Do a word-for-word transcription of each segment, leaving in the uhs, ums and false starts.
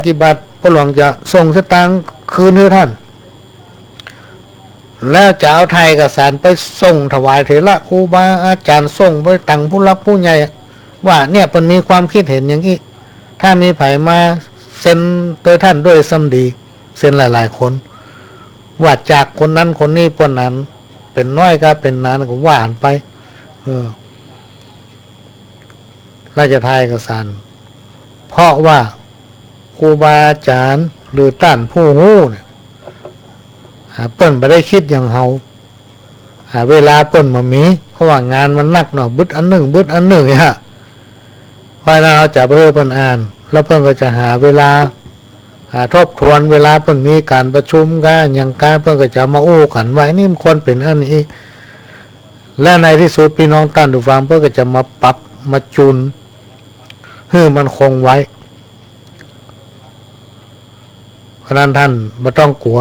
กี่บาท ป้อหลวงจะส่งสตางค์คืนหื้อต้าน แล้วจะเอาถ่ายเอกสารไปส่งถวายเถระครูบาอาจ๋ารย์ ส่งไปตังผู้หลักผู้ใหญ่ ว่าเนี่ยเปิ้นมีความคิดเห็นอย่างอี้ ถ้ามีใผมาเซ็นโตยต้านโดยซ้ำดี เซ็นหลายๆ คน ว่าจากคนนั้นคนนี้ เปิ้นอันเป๋นน้อยก็เป๋นหนานก็ว่าอันไป เออ ราชทานเอกสาร เพราะว่าครูบาอาจ๋ารย์หรือต้านผู้ฮู้เนี่ย อ่า เปิ้นบ่ได้กึ๊ดอย่างเฮา อ่า เวลาเปิ้นบ่มี เพราะว่างานมันหนักเนาะ บึดอันหนึ่ง บึดอันหนึ่งเนี่ย เพราะฉะนั้นเฮาจะไปหื้อเปิ้นอ่าน แล้วเปิ้นก็จะหาเวลา อ่า ทบทวน เวลาเปิ้นมีก๋านประชุมกั๋นอย่างกั๋น เปิ้นก็จะมาอู้กั๋นว่า อันนี้มันควรเป๋นอันนี้ และในตี้สุด ปี้น้องต้านผู้ฟัง เปิ้นก็จะมาปรับมาจูน หื้อมันคงไว้ เพราะฉะนั้นต้านบ่ต้องกั๋ว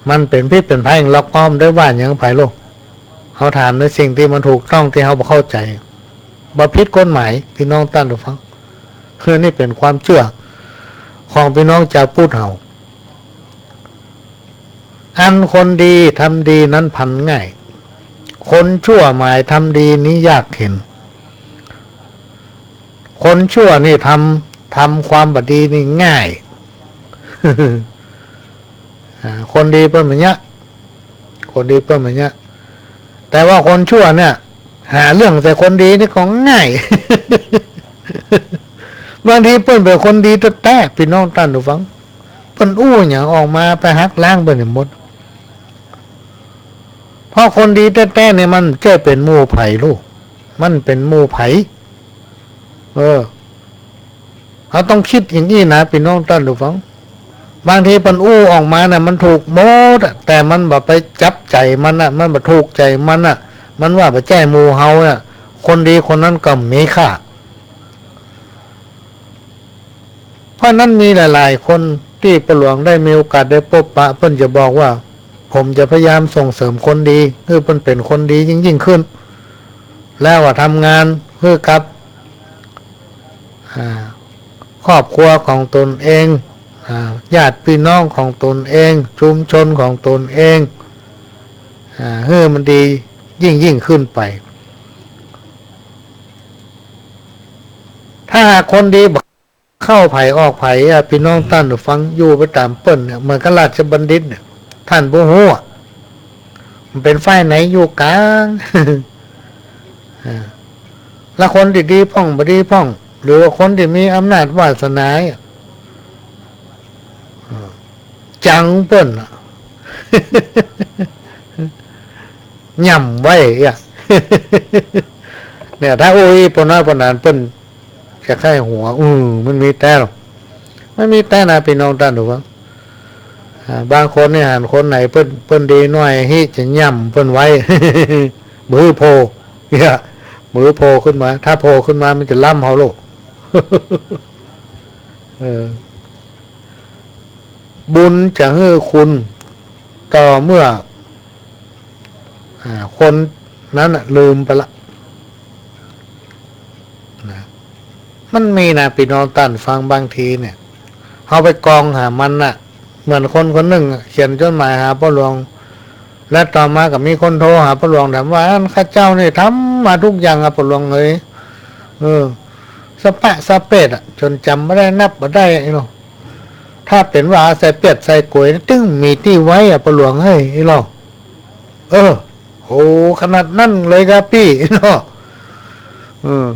มันเป๋นพิษเป๋นภัย เฮาก็บ่ได้ว่าหยังใผโลก เฮาถามในสิ่งตี้มันถูกต้อง ตี้เฮาบ่เข้าใจ๋ บ่ผิดกฎหมาย ปี้น้องต้านผู้ฟัง คือนี่เป๋นความเจื้อของปี้น้องจาวพุทธเฮา อันคนดีทำดีนั้นพลันง่าย คนชั่วหมายทำดีนี้ยากเข็ญ คนชั่วนี่ทำ ทำความบ่ดีนี่ง่าย อ่า คนดีเปิ้นบ่เยียะ คนดีเปิ้นบ่เยียะ แต่ว่าคนชั่วเนี่ย หาเรื่องใส่คนดีนี่ก็ง่าย บางทีเปิ้นเป๋นคนดีแต๊ๆ ปี้น้องต้านผู้ฟัง เปิ้นอู้หยังออกมาไปหักล้างเปิ้นให้หมด เพราะคนดีแต๊ๆ เนี่ยมันบ่ใจ้เป๋นหมู่ใผลูก มันเป๋นหมู่ใผ เออ เฮาต้องกึ๊ดอย่างอี้นะ ปี้น้องต้านผู้ฟัง บางทีเปิ้นอู้ออกมาน่ะ มันถูกหมดอะ แต่มันบ่ไปจับใจ๋มันน่ะ มันบ่ถูกใจ๋มันน่ะ มันว่าบ่ใจ้หมู่เฮาน่ะ คนดีคนนั้นก็บ่มีค่า เพราะนั้นมีหลายๆ คนตี้ป้อหลวงได้มีโอกาสได้ปบปะ เปิ้นจะบอกว่า ผมจะพยายามส่งเสริมคนดี หื้อเปิ้นเป๋นคนดียิ่งๆ ขึ้น แล้วว่าทำงานหื้อกับ อ่า ครอบครัวของตนเอง อ่า ญาติพี่น้องของตนเอง ชุมชนของตนเอง อ่า หื้อมันดียิ่งๆ ขึ้นไป ถ้าหากคนดีบ่เข้าใผออกใผอะ ปี้น้องต้านผู้ฟัง อยู่ไปต๋ามเปิ้นเนี่ย เหมือนกับราชบัณฑิตเนี่ย ต้านบ่ฮู้อะ มันเป๋นฝ่ายไหน อยู่ก๋าง อ่า แล้วคนตี้ดีพ่องบ่ดีพ่อง หรือว่าคนตี้มีอำนาจวาสนาอะ อ่า จังเปิ้นอะ ย่ำไว้อะ เนี่ย ถ้าอู้อี้ป้อน้อยป้อหนานเปิ้นจะใค่หัว อืม มันมีแต๊ลอ มันมีแต๊นะ ปี้น้องต้านผู้ฟัง อ่า บางคนเนี่ยหันคนไหนเปิ้น เปิ้นดีหน้อย ฮิจะย่ำเปิ้นไว้ บ่หื้อโผล่ เนี่ย บ่หื้อโผล่ขึ้นมา ถ้าโผล่ขึ้นมามันจะล้ำเฮาโลด เออ บุญจะหื้อคุณต่อเมื่อ อ่า คนนั้นน่ะลืมไปละ นะ มันมีนะ ปี้น้องต้านฟัง บางทีเนี่ย เฮาไปกองหามันน่ะ เหมือนคนคนนึ่งอะ เขียนจดหมายหาป้อหลวง และต่อมาก็มีคนโทรหาป้อหลวง ถามว่า อันข้าเจ้านี่ทำมาทุกอย่างอะป้อหลวงเอ๋ย เออ สะปะสะเปดอะ จ๋นจ๋ำบ่ได้ นับบ่ได้เนาะ ถ้าเป๋นว่าใส่เปียดใส่ก๋วย ตึงมีตี้ไว้อะป้อหลวงเอ๋ย เนาะ เออ โอ้ ขนาดนั้นเลยครับปี้ เนาะ เออ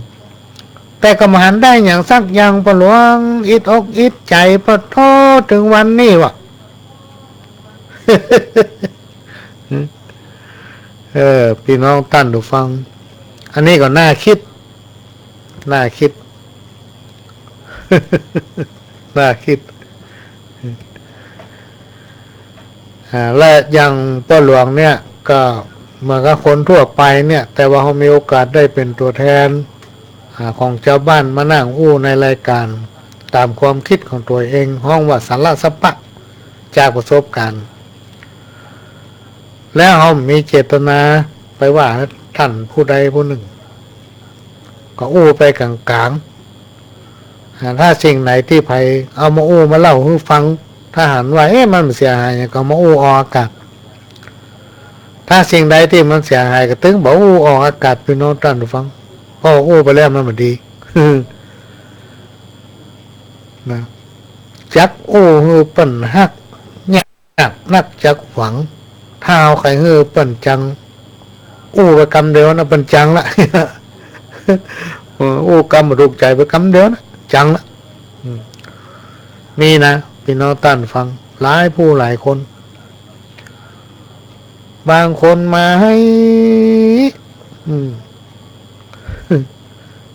แต่ก็บ่หันได้หยังสักอย่าง ป้อหลวง อิดอกอิดใจ๋ ปะโธ่ เถิงวันนี้วะ เออ ปี้น้องต้านผู้ฟัง อันนี้ก็น่าคิด น่าคิด น่าคิด อ่า และอย่างป้อหลวงเนี่ย ก็เหมือนกับคนทั่วไปเนี่ย แต่ว่าเฮามีโอกาสได้เป๋นตั๋วแทน อ่า ของจาวบ้านมานั่งอู้ในรายก๋าน ต๋ามความกึ๊ดของตั๋วเอง ฮ้องว่าสาระสะปะ จากประสบก๋ารณ์ แล้วเฮามีเจตนาไปว่าต้านผู้ใดผู้นึ่ง ก็อู้ไปก๋าง อ่า ถ้าสิ่งไหนตี้ใผเอามาอู้มาเล่าหื้อฟัง ถ้าหันว่า เอ๊ะ มันบ่เสียหายหยัง ก็เอามาอู้ออกอากาศ ถ้าสิ่งใดตี้มันเสียหายก็ตึงบ่อู้ออกอากาศ ปี้น้องต้านผู้ฟัง เพราะอู้ไปแล้วมันบ่ดี นะ จักอู้หื้อเปิ้นฮัก ยากนักจักหวัง ถ้าเฮาใค่หื้อเปิ้นจัง อู้ไปกำเดียวนะ เปิ้นจังละ เออ อู้กำบ่ถูกใจ๋ไปกำเดียวนะ จังละ อืม มีนะ ปี้น้องต้านผู้ฟัง หลายผู้หลายคน บางคนมาหื้อ อืม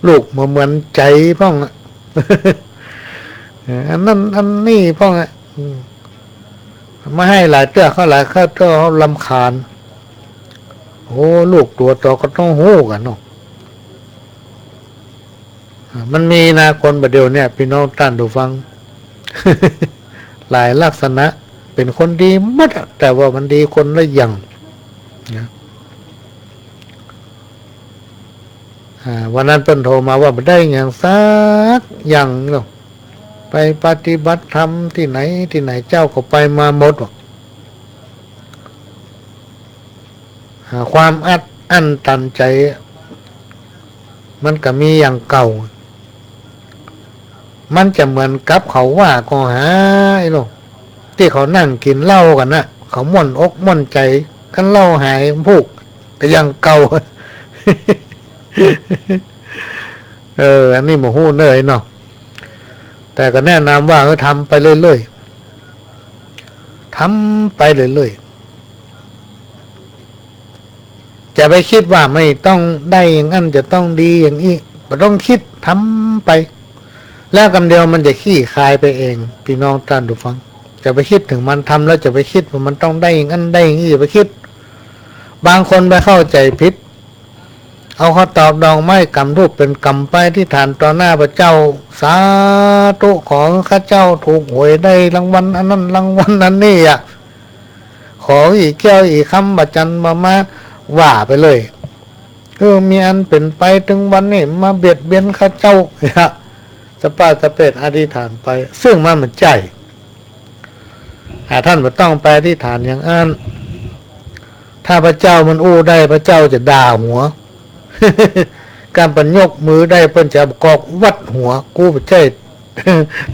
ลูกบ่เหมือนใจ๋พ่องอะ เออ อันนั้นอันนี้พ่องอะ อืม มาหื้อหลายเตื้อเข้า หลายเข้าเตื้อเข้า รำคาญ โอ้ ลูกตั๋วต๋อก็ต้องฮู้กั๋นเนาะ อ่า มันมีนะ คนบ่าเดี่ยวเนี่ย ปี้น้องต้านผู้ฟัง หลายลักษณะ เป๋นคนดีหมดอะ แต่ว่ามันดีคนละอย่างนะ อ่า วันนั้นเปิ้นโทรมาว่าบ่ได้หยังสักอย่างเนาะ ไปปฏิบัติธรรมตี้ไหนตี้ไหน เจ้าก็ไปมาหมดว่ะ อ่า ความอัดอั้นตันใจ๋ มันก็มีอย่างเก่า มันจะเหมือนกับเขาว่าก็หา ไอ้ลูก ตี้เขานั่งกิ๋นเหล้ากั๋นน่ะ เขาม่วนอกม่วนใจ๋ คันเหล้าหายพูกก็อย่างเก่า เออ อันนี้บ่ฮู้เน่อเนาะ แต่ก็แนะนำว่า เออ ทำไปเรื่อยๆ ทำไปเรื่อยๆ จะไปกึ๊ดว่ามันต้องได้อย่างอั้น จะต้องดีอย่างอี้ บ่ต้องกึ๊ด ทำไป แล้วกำเดียวมันจะคลี่คลายไปเอง ปี้น้องต้านผู้ฟัง จะไปกึ๊ดเถิงมัน ทำแล้วจะไปกึ๊ดว่ามันต้องได้อย่างอั้นได้อย่างอี้ อย่าไปกึ๊ด บางคนไปเข้าใจ๋ผิด เอาข้าวตอกดอกไม้กำธูปเป๋นกำไปอธิษฐานต่อหน้าพระเจ้า สาธุ ขอข้าเจ้าถูกหวยได้รางวัลอันนั้นรางวัลอันนี้อะ ขออี่แก้วอี่คำบ่จันบ่มา ว่าไปเลย เออ มีอันเป๋นไปเถิงวันนี้ มาเบียดเบียนข้าเจ้า เนี่ย สะปาดสะเปดอธิษฐานไป ซึ่งมันบ่ใจ้ อ่า ต้านบ่ต้องไปอธิษฐานอย่างอั้น ถ้าพระเจ้ามันอู้ได้ พระเจ้าจะด่าหัว ก้าเปิ้นยกมือได้ เปิ้นจะเอากอกวัดหัว กูบ่ใจ้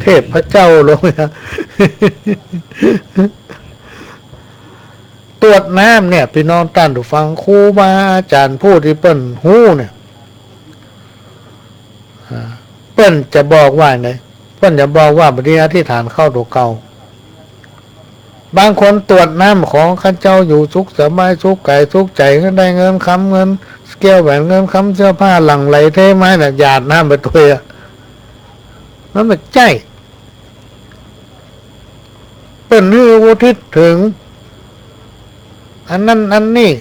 เทพเจ้าลงนะ ตรวจน้ำเนี่ย ปี้น้องต้านผู้ฟัง ครูบาอาจ๋ารย์ผู้ตี้เปิ้นฮู้เนี่ย อ่า เปิ้นจะบอกว่าไง เปิ้นจะบอกว่าบ่ดี อธิษฐานเข้าตั๋วเก่า บางคนตรวจน้ำ ขอข้าเจ้าอยู่สุขสบาย สุขก๋ายสุขใจ๋ หื้อได้เงินคำเงินแก้วแหวน เงินคำเสื้อผ้าหลั่งไหลเทมาน่ะ หยาดน้ำไปตวยอะ มันบ่ใจ้ เปิ้นหื้ออุทิศเถิงอันนั้นอันนี้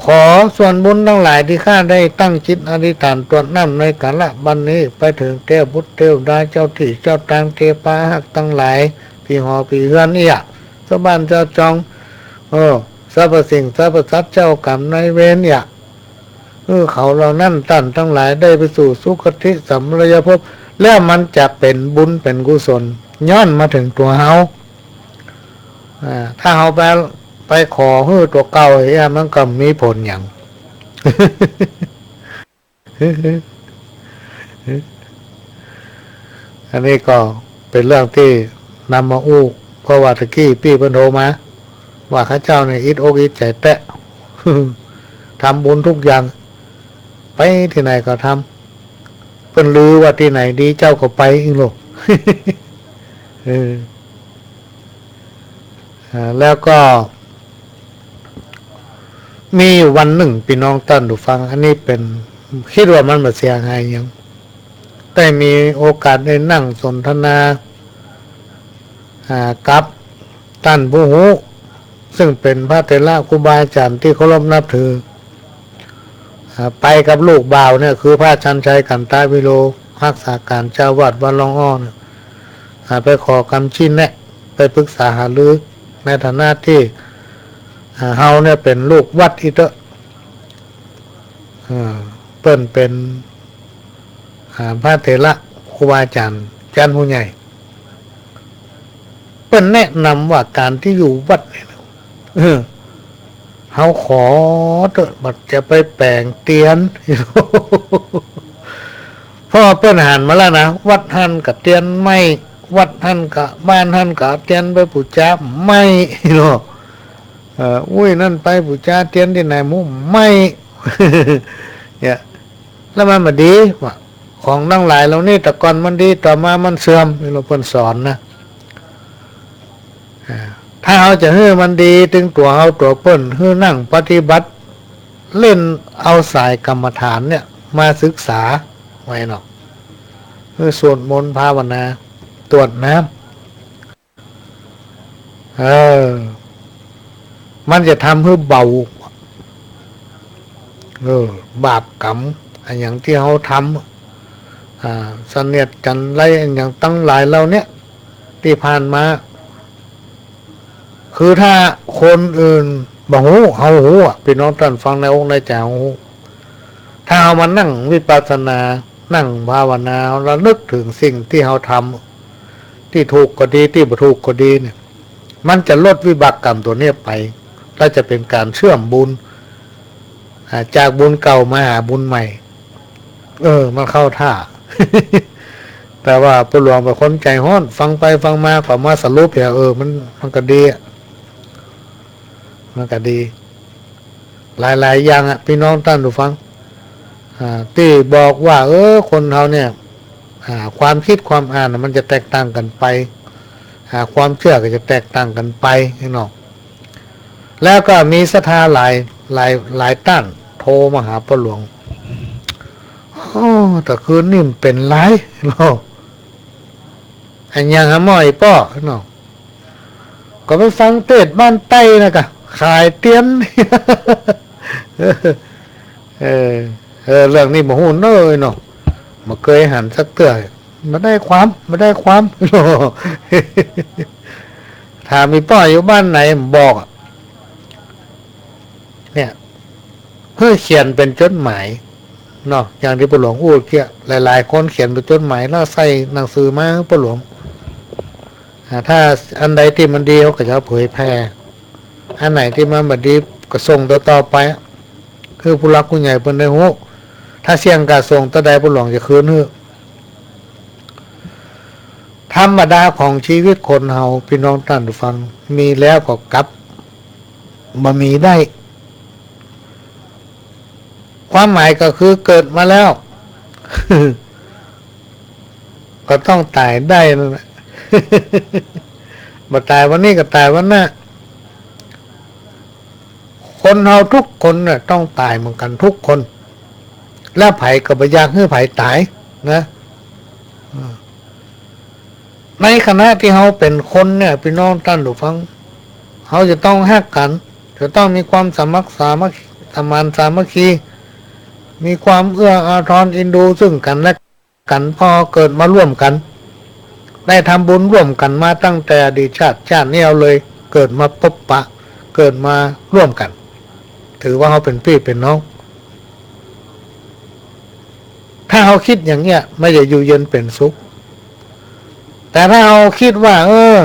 ขอส่วนบุญตังหลายตี้ข้าได้ตั้งจิตอธิษฐานตรวจน้ำในกาละบัดนี้ ไปเถิงเตวปุตรเตวดา เจ้าตี้เจ้าตาง เตปาฮักตังหลาย ปี้หอปี้เฮือนเนี่ย เจ้าบ้านเจ้าจอง เออ สรรพสิ่งสรรพสัตว์ เจ้ากรรมนายเวรเนี่ย เออ เขาเหล่านั้นต้านตังหลายได้ไปสู่สุคติสัมปรายภพ แล้วมันจะเป๋นบุญเป๋นกุศล ย้อนมาเถิงตั๋วเฮา อ่า ถ้าเฮาไป ไปขอหื้อตั๋วเก่าเหีย มันก็บ่มีผลหยัง อันนี้ก็เป๋นเรื่องตี้นำมาอู้ เพราะว่าตะกี้ปี้เปิ้นโทรมา ว่าข้าเจ้าเนี่ยอิดอกอิดใจ๋แต๊ ทำบุญทุกอย่าง ไปตี้ไหนก็ทำ เปิ้นลือว่าตี้ไหนดี เจ้าก็ไปอิ้งโลก เออ อ่า แล้วก็ มีอยู่วันนึ่ง ปี้น้องต้านผู้ฟัง อันนี้เป๋น กึ๊ดว่ามันบ่เสียหายหยัง ได้มีโอกาสได้นั่งสนทนา อ่า กับต้านผู้ฮู้ ซึ่งเป๋นพระเถระครูบาอาจ๋ารย์ตี้เคารพนับถือ อ่า ไปกับลูกบ่าวเนี่ย คือพระชันชัย กันตวิโร ฮักษาก๋านเจ้าวัดวัดร่องอ้อเนี่ย อ่า ไปขอกำชี้แนะ ไปปรึกษาหารือ ในฐานะตี้ อ่า เฮาเนี่ยเป๋นลูกวัดอี้เต๊อะ อ่า เปิ้นเป๋น อ่า พระเถระครูบาอาจ๋ารย์ อาจ๋ารย์ผู้ใหญ่ เปิ้นแนะนำว่าก๋านตี้อยู่วัดเนี่ย เออ เฮาขอเต๊อะ บ่จะไปแป๋งเตียน เพราะว่าเปิ้นหันมาแล้วนะ วัดหั้นก็เตียนไหม้ วัดหั้นก็ บ้านหั้นก็เตียนไปปู๋จาไหม้เนาะ เออ อุ้ย หั้นไปปู๋จาเตียนตี้ไหนหมู่ ไหม้ เนี่ย แล้วมันบ่ดี ว่า ของตังหลายเหล่านี้แต่ก่อนมันดี ต่อมามันเสื่อม นี่เปิ้นสอนนะ อ่า ถ้าเฮาจะหื้อมันดี ตึงตั๋วเฮาตั๋วเปิ้น หื้อนั่งปฏิบัติ เล่นเอาสายกรรมฐานเนี่ยมาศึกษาไว้เนาะ หื้อสวดมนต์ภาวนา ตวดน้ำ เออ มันจะทำหื้อเบา เออ บาปกรรม อะหยังตี้เฮาทำ อ่า เสนียดจัญไร อะหยังตังหลายเหล่าเนี้ย ตี้ผ่านมา คือถ้าคนอื่นบ่ฮู้ เฮาฮู้อะ ปี้น้องต้านฟังในอกในใจ๋เฮาฮู้ ถ้าเฮามานั่งวิปัสสนา นั่งภาวนา ระลึกเถิงสิ่งตี้เฮาทำ ตี้ถูกก็ดี ตี้บ่ถูกก็ดีเนี่ย มันจะลดวิบากกรรมตั๋วเนี้ยไป แล้วจะเป๋นก๋านเชื่อมบุญ อ่า จากบุญเก่ามาหาบุญใหม่ เออ มันเข้าท่า แต่ว่าป้อหลวงเป๋นคนใจ๋ฮ้อน ฟังไปฟังมาก็มาสรุปเหีย เออ มัน มันก็ดีอะ มันก็ดี หลายๆ อย่างอะ ปี้น้องต้านผู้ฟัง อ่า ตี้บอกว่า เออ คนเฮาเนี่ย อ่า ความกึ๊ดความอ่านน่ะ มันจะแตกต่างกั๋นไป อ่า ความเจื้อก็จะแตกต่างกั๋นไปเนาะ แล้วก็มีศรัทธาหลาย หลาย หลายต้านโทรมาหาป้อหลวง โอ้ ตะคืนนี้มันเป๋นหลายเนาะ อะหยังหาหม้ออีป้อเนาะ ก็ไปฟังเตสน์บ้านใต้นะกะ ขายเตียน เออ เออ เรื่องนี้บ่ฮู้เน้อเนาะ บ่เกยหันสักเตื้อ บ่ได้ความ บ่ได้ความ ถามอีป้ออยู่บ้านไหน บอกอะ เนี่ย หื้อเขียนเป๋นจดหมายเนาะ อย่างตี้ป้อหลวงอู้เกี้ย หลายๆ คนเขียนเป๋นจดหมายแล้วใส่หนังสือมาหื้อป้อหลวง อ่า ถ้าอันใดตี้มันดีเขาก็จะเผยแผ่ อันไหนตี้มันบ่ดีก็ส่งต่อๆ ไป คือผู้หลักผู้ใหญ่เปิ้นได้ฮู้ ถ้าเสี้ยงก้าส่งเตื้อใดป้อหลวงจะคืนหื้อ ธรรมดาของชีวิตคนเฮา ปี้น้องต้านผู้ฟัง มีแล้วก็กลับ บ่มีได้ ความหมายก็คือเกิดมาแล้ว ก็ต้องต๋ายได้นั่นแหละ บ่ต๋ายวันนี้ก็ต๋ายวันหน้า คนเฮาทุกคนน่ะต้องต๋ายเหมือนกั๋นทุกคน และใผก็บ่อยากหื้อใผต๋ายนะ อืม ในขณะตี้เฮาเป๋นคนเนี่ย ปี้น้องต้านผู้ฟัง เฮาจะต้องฮักกั๋น จะต้องมีความสมัครสามัคคี สมานสามัคคี มีความเอื้ออาทรเอ็นดูซึ่งกั๋นและกั๋น เพราะเฮาเกิดมาร่วมกั๋น ได้ทำบุญร่วมกั๋นมาตั้งแต่อดีตชาติ ชาตินี้เฮาเลยเกิดมาปะปะ เกิดมาร่วมกั๋น ถือว่าเฮาเป๋นปี้เป๋นน้อง ถ้าเฮาคิดอย่างเนี้ย มันจะอยู่เย็นเป๋นสุข แต่ถ้าเฮาคิดว่า เออ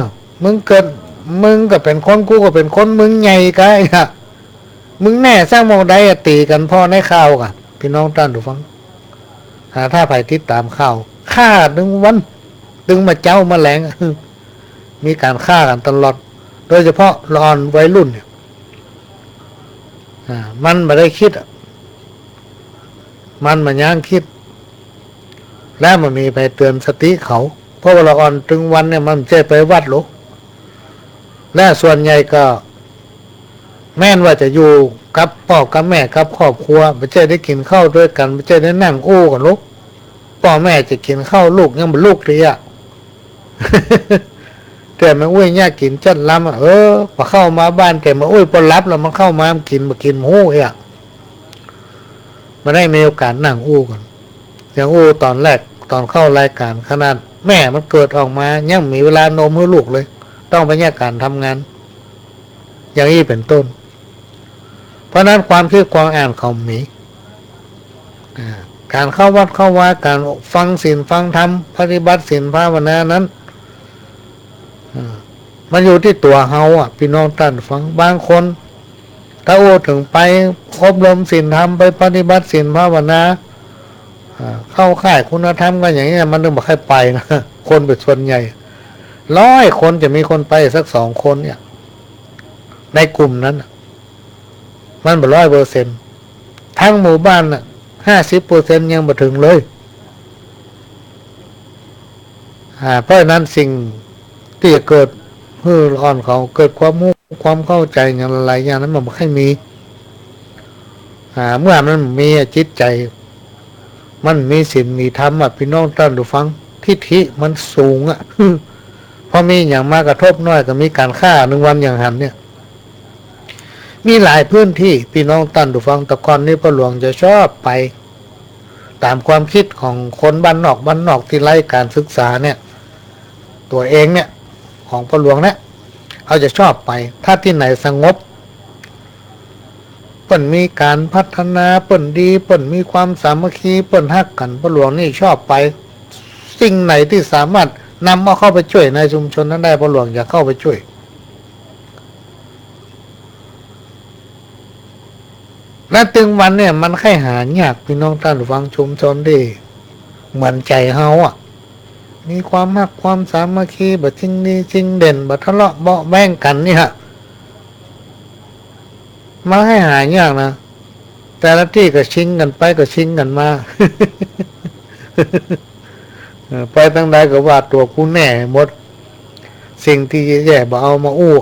มึงเกิด มึงก็เป๋นคน กูก็เป๋นคน มึงใหญ่กะ มึงแน่สักหม่องใดอะ ตี๋กั๋นพ่อในข่าวกะ ปี้น้องต้านผู้ฟัง อ่า ถ้าใผติดต๋ามข่าว ฆ่าตึงวัน ตึงมาเจ๊ามาแลง มีก๋านฆ่ากั๋นตลอด โดยเฉพาะละอ่อนวัยรุ่นเนี่ย อ่า มันบ่ได้กึ๊ดอะ มันบ่ยั้งกึ๊ด และบ่มีใผเตื๋อนสติเขา เพราะว่าละอ่อนตึงวันเนี่ยมันบ่ใจ้ไปวัดหรอก และส่วนใหญ่ก็ แม้นว่าจะอยู่กับป้อกับแม่กับครอบครัว บ่ใจ้ได้กิ๋นข้าวตวยกั๋น บ่ใจ้ได้นั่งอู้กั๋นหรอก ป้อแม่จะกิ๋นข้าว ลูกยังบ่ลุกเลยอะ แต่แม่อุ๊ยเยียะกิ๋นจั๊ดลำอะ เออ ปอเข้ามาบ้าน แต่แม่อุ๊ยปอหลับแล้วมันเข้ามา มันกิ๋นบ่กิ๋นบ่ฮู้อะ บ่ได้มีโอกาสนั่งอู้กั๋น อย่างอู้ต๋อนแรก ต๋อนเข้ารายก๋าน ขนาดแม่มันเกิดออกมา ยังบ่มีเวลานมหื้อลูกเลย ต้องไปเยียะก๋านทำงาน อย่างอี้เป๋นต้น เพราะนั้นความกึ๊ดความอ่านเขามี อ่า ก๋านเข้าวัดเข้าวา ก๋านฟังศีลฟังธรรม ปฏิบัติศีลภาวนานั้น อ่า มันอยู่ตี้ตั๋วเฮาอะ ปี้น้องต้านฟัง บางคน ถ้าอู้เถิงไปอบรมศีลธรรม ไปปฏิบัติศีลภาวนา อ่า เข้าค่ายคุณธรรมกั๋นอย่างเนี้ย มันนึ่งบ่ใค่ไปนะ คนเป๋นส่วนใหญ่ ร้อยคนจะมีคนไปสักสองคนเนี่ย ในกลุ่มนั้นน่ะ มันบ่ร้อยเปอร์เซ็นต์ ทั้งหมู่บ้านน่ะ ห้าสิบเปอร์เซ็นต์ ยังบ่เถิงเลย อ่า เพราะฉะนั้นสิ่งตี้จะเกิดหื้ออ่อนเขาเกิดความฮู้ความเข้าใจ๋อย่างหลายๆ อย่างนั้นมันบ่ใค่มี อ่า เมื่อมันมีอะ จิตใจ๋ มันมีศีลมีธรรมอะ ปี้น้องต้านผู้ฟัง ทิฏฐิมันสูงอะ พอมีหยังมากระทบน้อยก็มีก๋านฆ่าหนึ่งวันอย่างหันเนี่ย มีหลายพื้นตี้ ปี้น้องต้านผู้ฟัง แต่ก่อนนี้ป้อหลวงจะชอบไป ต๋ามความกึ๊ดของคนบ้านนอก บ้านนอกตี้ไร้ก๋านศึกษาเนี่ย ตั๋วเองเนี่ย ของป้อหลวงเนี่ย เขาจะชอบไป ถ้าตี้ไหนสงบ เปิ้นมีก๋านพัฒนา เปิ้นดี เปิ้นมีความสามัคคี เปิ้นฮักกั๋น ป้อหลวงนี่ชอบไป สิ่งไหนตี้สามารถนำเอาเข้าไปจ้วยในชุมชนนั้นได้ ป้อหลวงอยากเข้าไปจ้วย และตึงวันเนี่ยมันใค่หายาก ปี้น้องต้านผู้ฟัง ชุมชนตี้เหมือนใจ๋เฮาอะ มีความฮักความสามัคคี บ่ชิงดีชิงเด่น บ่ทะเลาะเบาะแว้งกั๋นเนี่ย มันใค่หายากนะ แต่ละตี้ก็ชิงกั๋นไปก็ชิงกั๋นมา เออ ไปตางใดก็ว่าตั๋วกูแน่หมด สิ่งตี้แย่ๆ บ่เอามาอู้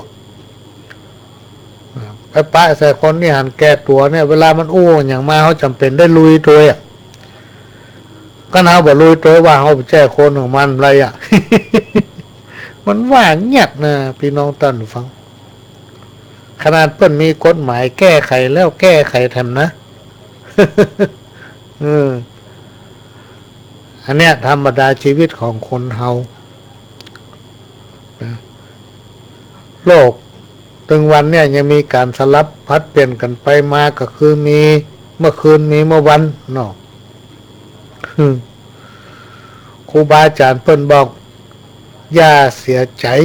ไปปะใส่คนตี้หันแก่ตั๋วเนี่ย เวลามันอู้หยังมา เฮาจ๋ำเป๋นได้ลุยตวยอะ ก็เฮาบ่ลุยตวยว่าเฮาบ่ใจ้คนของมันไรอะ มันว่าเยียะนะ ปี้น้องต้านผู้ฟัง ขนาดเปิ้นมีกฎหมายแก้ไขแล้วแก้ไขแถมนะ เออ อันเนี้ยธรรมดาชีวิตของคนเฮา นะ โลกตึงวันเนี่ยยังมีก๋านสลับผลัดเปลี่ยนกั๋นไปมา ก็คือมีเมื่อคืนมีเมื่อวันเนาะ อืม ครูบาอาจ๋ารย์เปิ้นบอก อย่าเสียใจ๋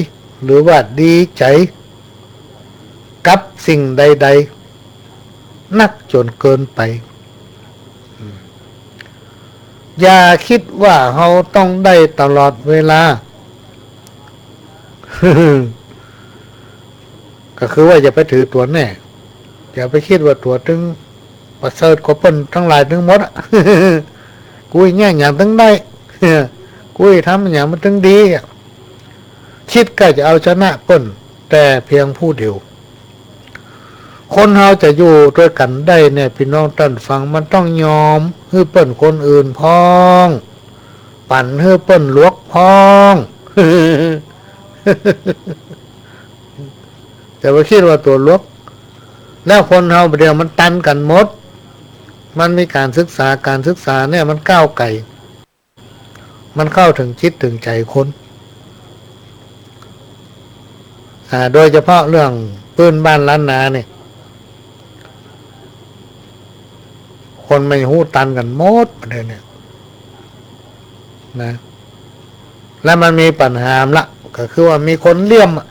หรือว่าดีใจ๋ กับสิ่งใดๆ นักจ๋นเกินไป อืม อย่าคิดว่าเฮาต้องได้ตลอดเวลา ก็คือว่าอย่าไปถือตั๋วแน่ อย่าไปกึ๊ดว่าตั๋วตึงประเสริฐกว่าเปิ้นตังหลายตึงหมดอะ กูอี้แย่งหยังตึงได้ กูอี้ทำหยังมันตึงดีอะ กึ๊ดก้าจะเอาชนะเปิ้นแต่เพียงผู้เดียว คนเฮาจะอยู่ตวยกั๋นได้เนี่ย ปี้น้องต้านฟัง มันต้องยอมหื้อเปิ้นคนอื่นพ่อง ปั๋นหื้อเปิ้นหลวกพ่อง จะไปกึ๊ดว่าตั๋วหลวก แล้วคนเฮาบ่าเดี่ยวมันตันกั๋นหมด มันมีก๋านศึกษา ก๋านศึกษาเนี่ยมันก้าวไก๋ มันเข้าเถิงจิตเถิงใจ๋คน อ่า โดยเฉพาะเรื่องปื้นบ้านล้านนาเนี่ย คนมันฮู้ตันกั๋นหมดประเด็นเนี่ย นะ แล้วมันมีปัญหาละ ก็คือว่ามีคนเหลี่ยมอะ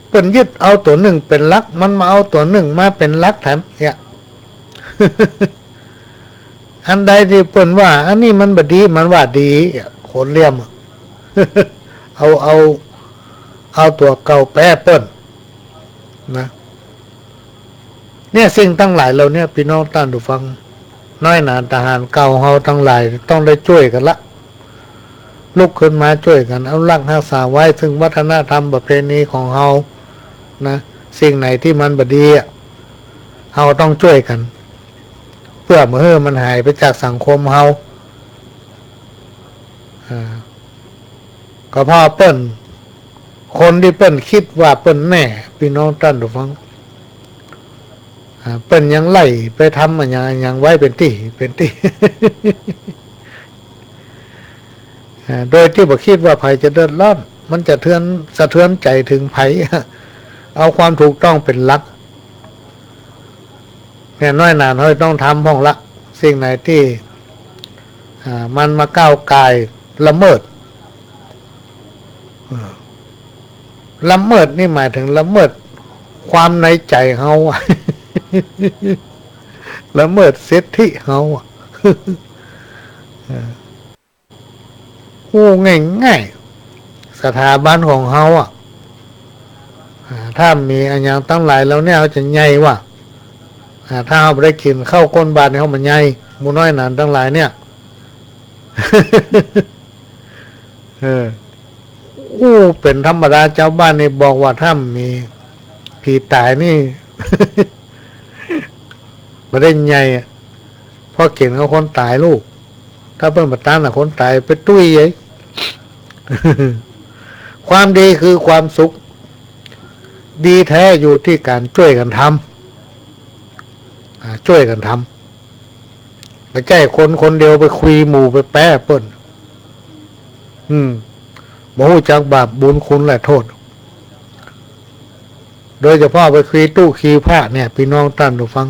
เปิ้นยึดเอาตั๋วนึ่งเป๋นหลัก มันมาเอาตั๋วนึ่งมาเป๋นหลักแถมเนี่ย อันใดตี้เปิ้นว่า อันนี้มันบ่ดี มันว่าดี คนเหลี่ยมอะ เอา เอา เอาตั๋วเก่าแปะเปิ้น นะ เนี่ยสิ่งตังหลายเหล่าเนี้ย ปี้น้องต้านผู้ฟัง น้อยหนาทหารเก่าเฮาตังหลายต้องได้จ้วยกั๋นละ ลุกขึ้นมาจ้วยกั๋นอนุรักษ์ฮักษาไว้ ซึ่งวัฒนธรรมประเพณีของเฮา นะ สิ่งไหนตี้มันบ่ดีอะ เฮาต้องจ้วยกั๋น เปื้อบ่หื้อมันหายไปจากสังคมเฮา อ่า ก็เพราะเปิ้น คนตี้เปิ้นกึ๊ดว่าเปิ้นแน่ ปี้น้องต้านผู้ฟัง อ่า เปิ้นยังไล่ไปทำอะหยังอะหยังไว้เป๋นตี้ เป๋นตี้ อ่า โดยตี้บ่กึ๊ดว่าใผจะเดือดร้อน มันจะเทือน สะเทือนใจ๋เถิงใผ เอาความถูกต้องเป๋นหลัก เนี่ย น้อยหนาเฮาต้องทำพ่องละ สิ่งไหนตี้ อ่า มันมาก้าวก่ายละเมิด อ่า ละเมิดนี่หมายเถิงละเมิดความในใจ๋เฮาอะ ละเมิดสิทธิเฮาอะ เออ อู้ง่ายๆ สถาบันของเฮาอะ อ่า ถ้ามีอะหยังตังหลายแล้วเนี่ย เฮาจะใหญ่วะ อ่า ถ้าเฮาบ่ได้กิ๋นข้าวก้นบาตรเนี่ย เฮาบ่ใหญ่ หมู่น้อยหนานตังหลายเนี่ย เออ อู้เป๋นธรรมดา จาวบ้านนี่บอกว่าถ้ามีผีต๋ายนี่ บ่ได้ใหญ่อะ เพราะกิ๋นข้าวคนต๋ายลูก ถ้าเปิ้นบ่ตันน่ะ คนต๋ายไปตุ้ยใหญ่ ความดีคือความสุข ดีแต๊อยู่ตี้ก๋านจ้วยกั๋นทำ อ่า จ้วยกั๋นทำ บ่ใจ้คนคนเดียวไปคุยหมู่ไปแป๊เปิ้น อืม บ่ฮู้จักบาปบุญคุณและโต้ษ โดยเฉพาะไปคุยตุ๊คุยพระเนี่ย ปี้น้องต้านผู้ฟัง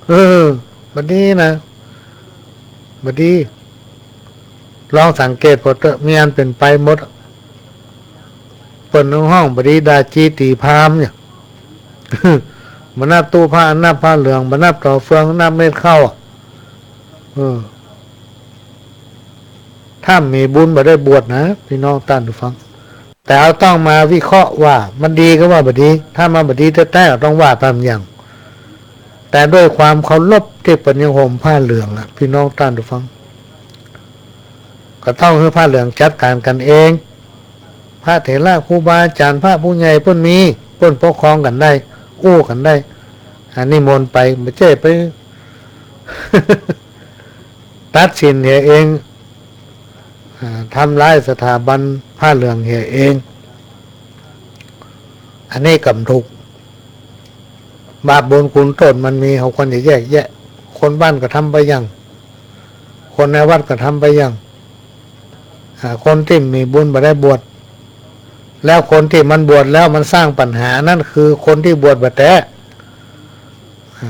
เออ บ่ดีนะ บ่ดี ลองสังเกตผ่อเต๊อะ มีอันเป๋นไปหมด เปิ้นฮ้องบ่ดี ด่าจี้ตี๋พราหมณ์เนี่ย บ่นับตุ๊พระ นับผ้าเหลือง บ่นับต่อเฟือง นับเม็ดข้าว เออ ถ้ามีบุญบ่ได้บวชนะ ปี้น้องต้านผู้ฟัง แต่เฮาต้องมาวิเคราะห์ว่ามันดีกาว่าบ่ดี ถ้ามันบ่ดีแต๊ๆ ก็ต้องว่าต๋ามอย่าง แต่ด้วยความเคารพตี้เปิ้นยังห่มผ้าเหลืองอะ ปี้น้องต้านผู้ฟัง ก็ต้องหื้อผ้าเหลืองจัดก๋านกั๋นเอง พระเถระครูบาอาจ๋ารย์ พระผู้ใหญ่เปิ้นมี เปิ้นปกครองกั๋นได้ อู้กั๋นได้ อ่า นิมนต์ไป บ่ใจ้ไป ตัดสินเหียเอง อ่า ทำลายสถาบันผ้าเหลืองเหียเอง อันนี้กำถูก บาปบุญคุณโต้ษมันมี เฮาควรจะแยกแยะ คนบ้านก็ทำไปอย่าง คนในวัดก็ทำไปอย่าง อ่า คนตี้มีบุญบ่ได้บวช แล้วคนตี้มันบวชแล้วมันสร้างปัญหา นั่นคือคนตี้บวชบ่แต๊ อ่า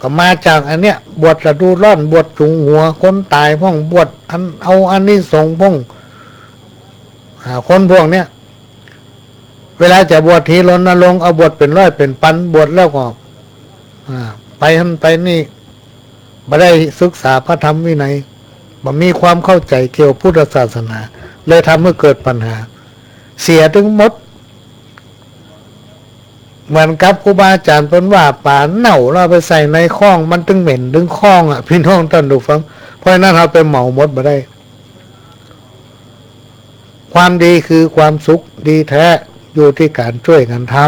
ก็มาจากอันเนี้ย บวชฤดูร้อน บวชจุ๋มหัวคนต๋ายพ่อง บวชอันเอาอานิสงส์พ่อง อ่า คนพวกเนี้ย เวลาจะบวชทีรณรงค์ เอาบวชเป๋นร้อยเป๋นปัน บวชแล้วก็ อ่า ไปหั้นไปนี่ บ่ได้ศึกษาพระธรรมวินัย บ่มีความเข้าใจ๋เกี่ยวพุทธศาสนา เลยทำหื้อเกิดปัญหา เสียตึงหมด เหมือนกับครูบาอาจ๋ารย์เปิ้นว่า ป๋าเน่าแล้วเอาไปใส่ในคลอง มันตึงเหม็นตึงคลองอะ ปี้น้องต้านผู้ฟัง เพราะฉะนั้นเฮาไปเหมาหมดบ่ได้ ความดีคือความสุข ดีแต๊อยู่ตี้ก๋านจ้วยกั๋นทำ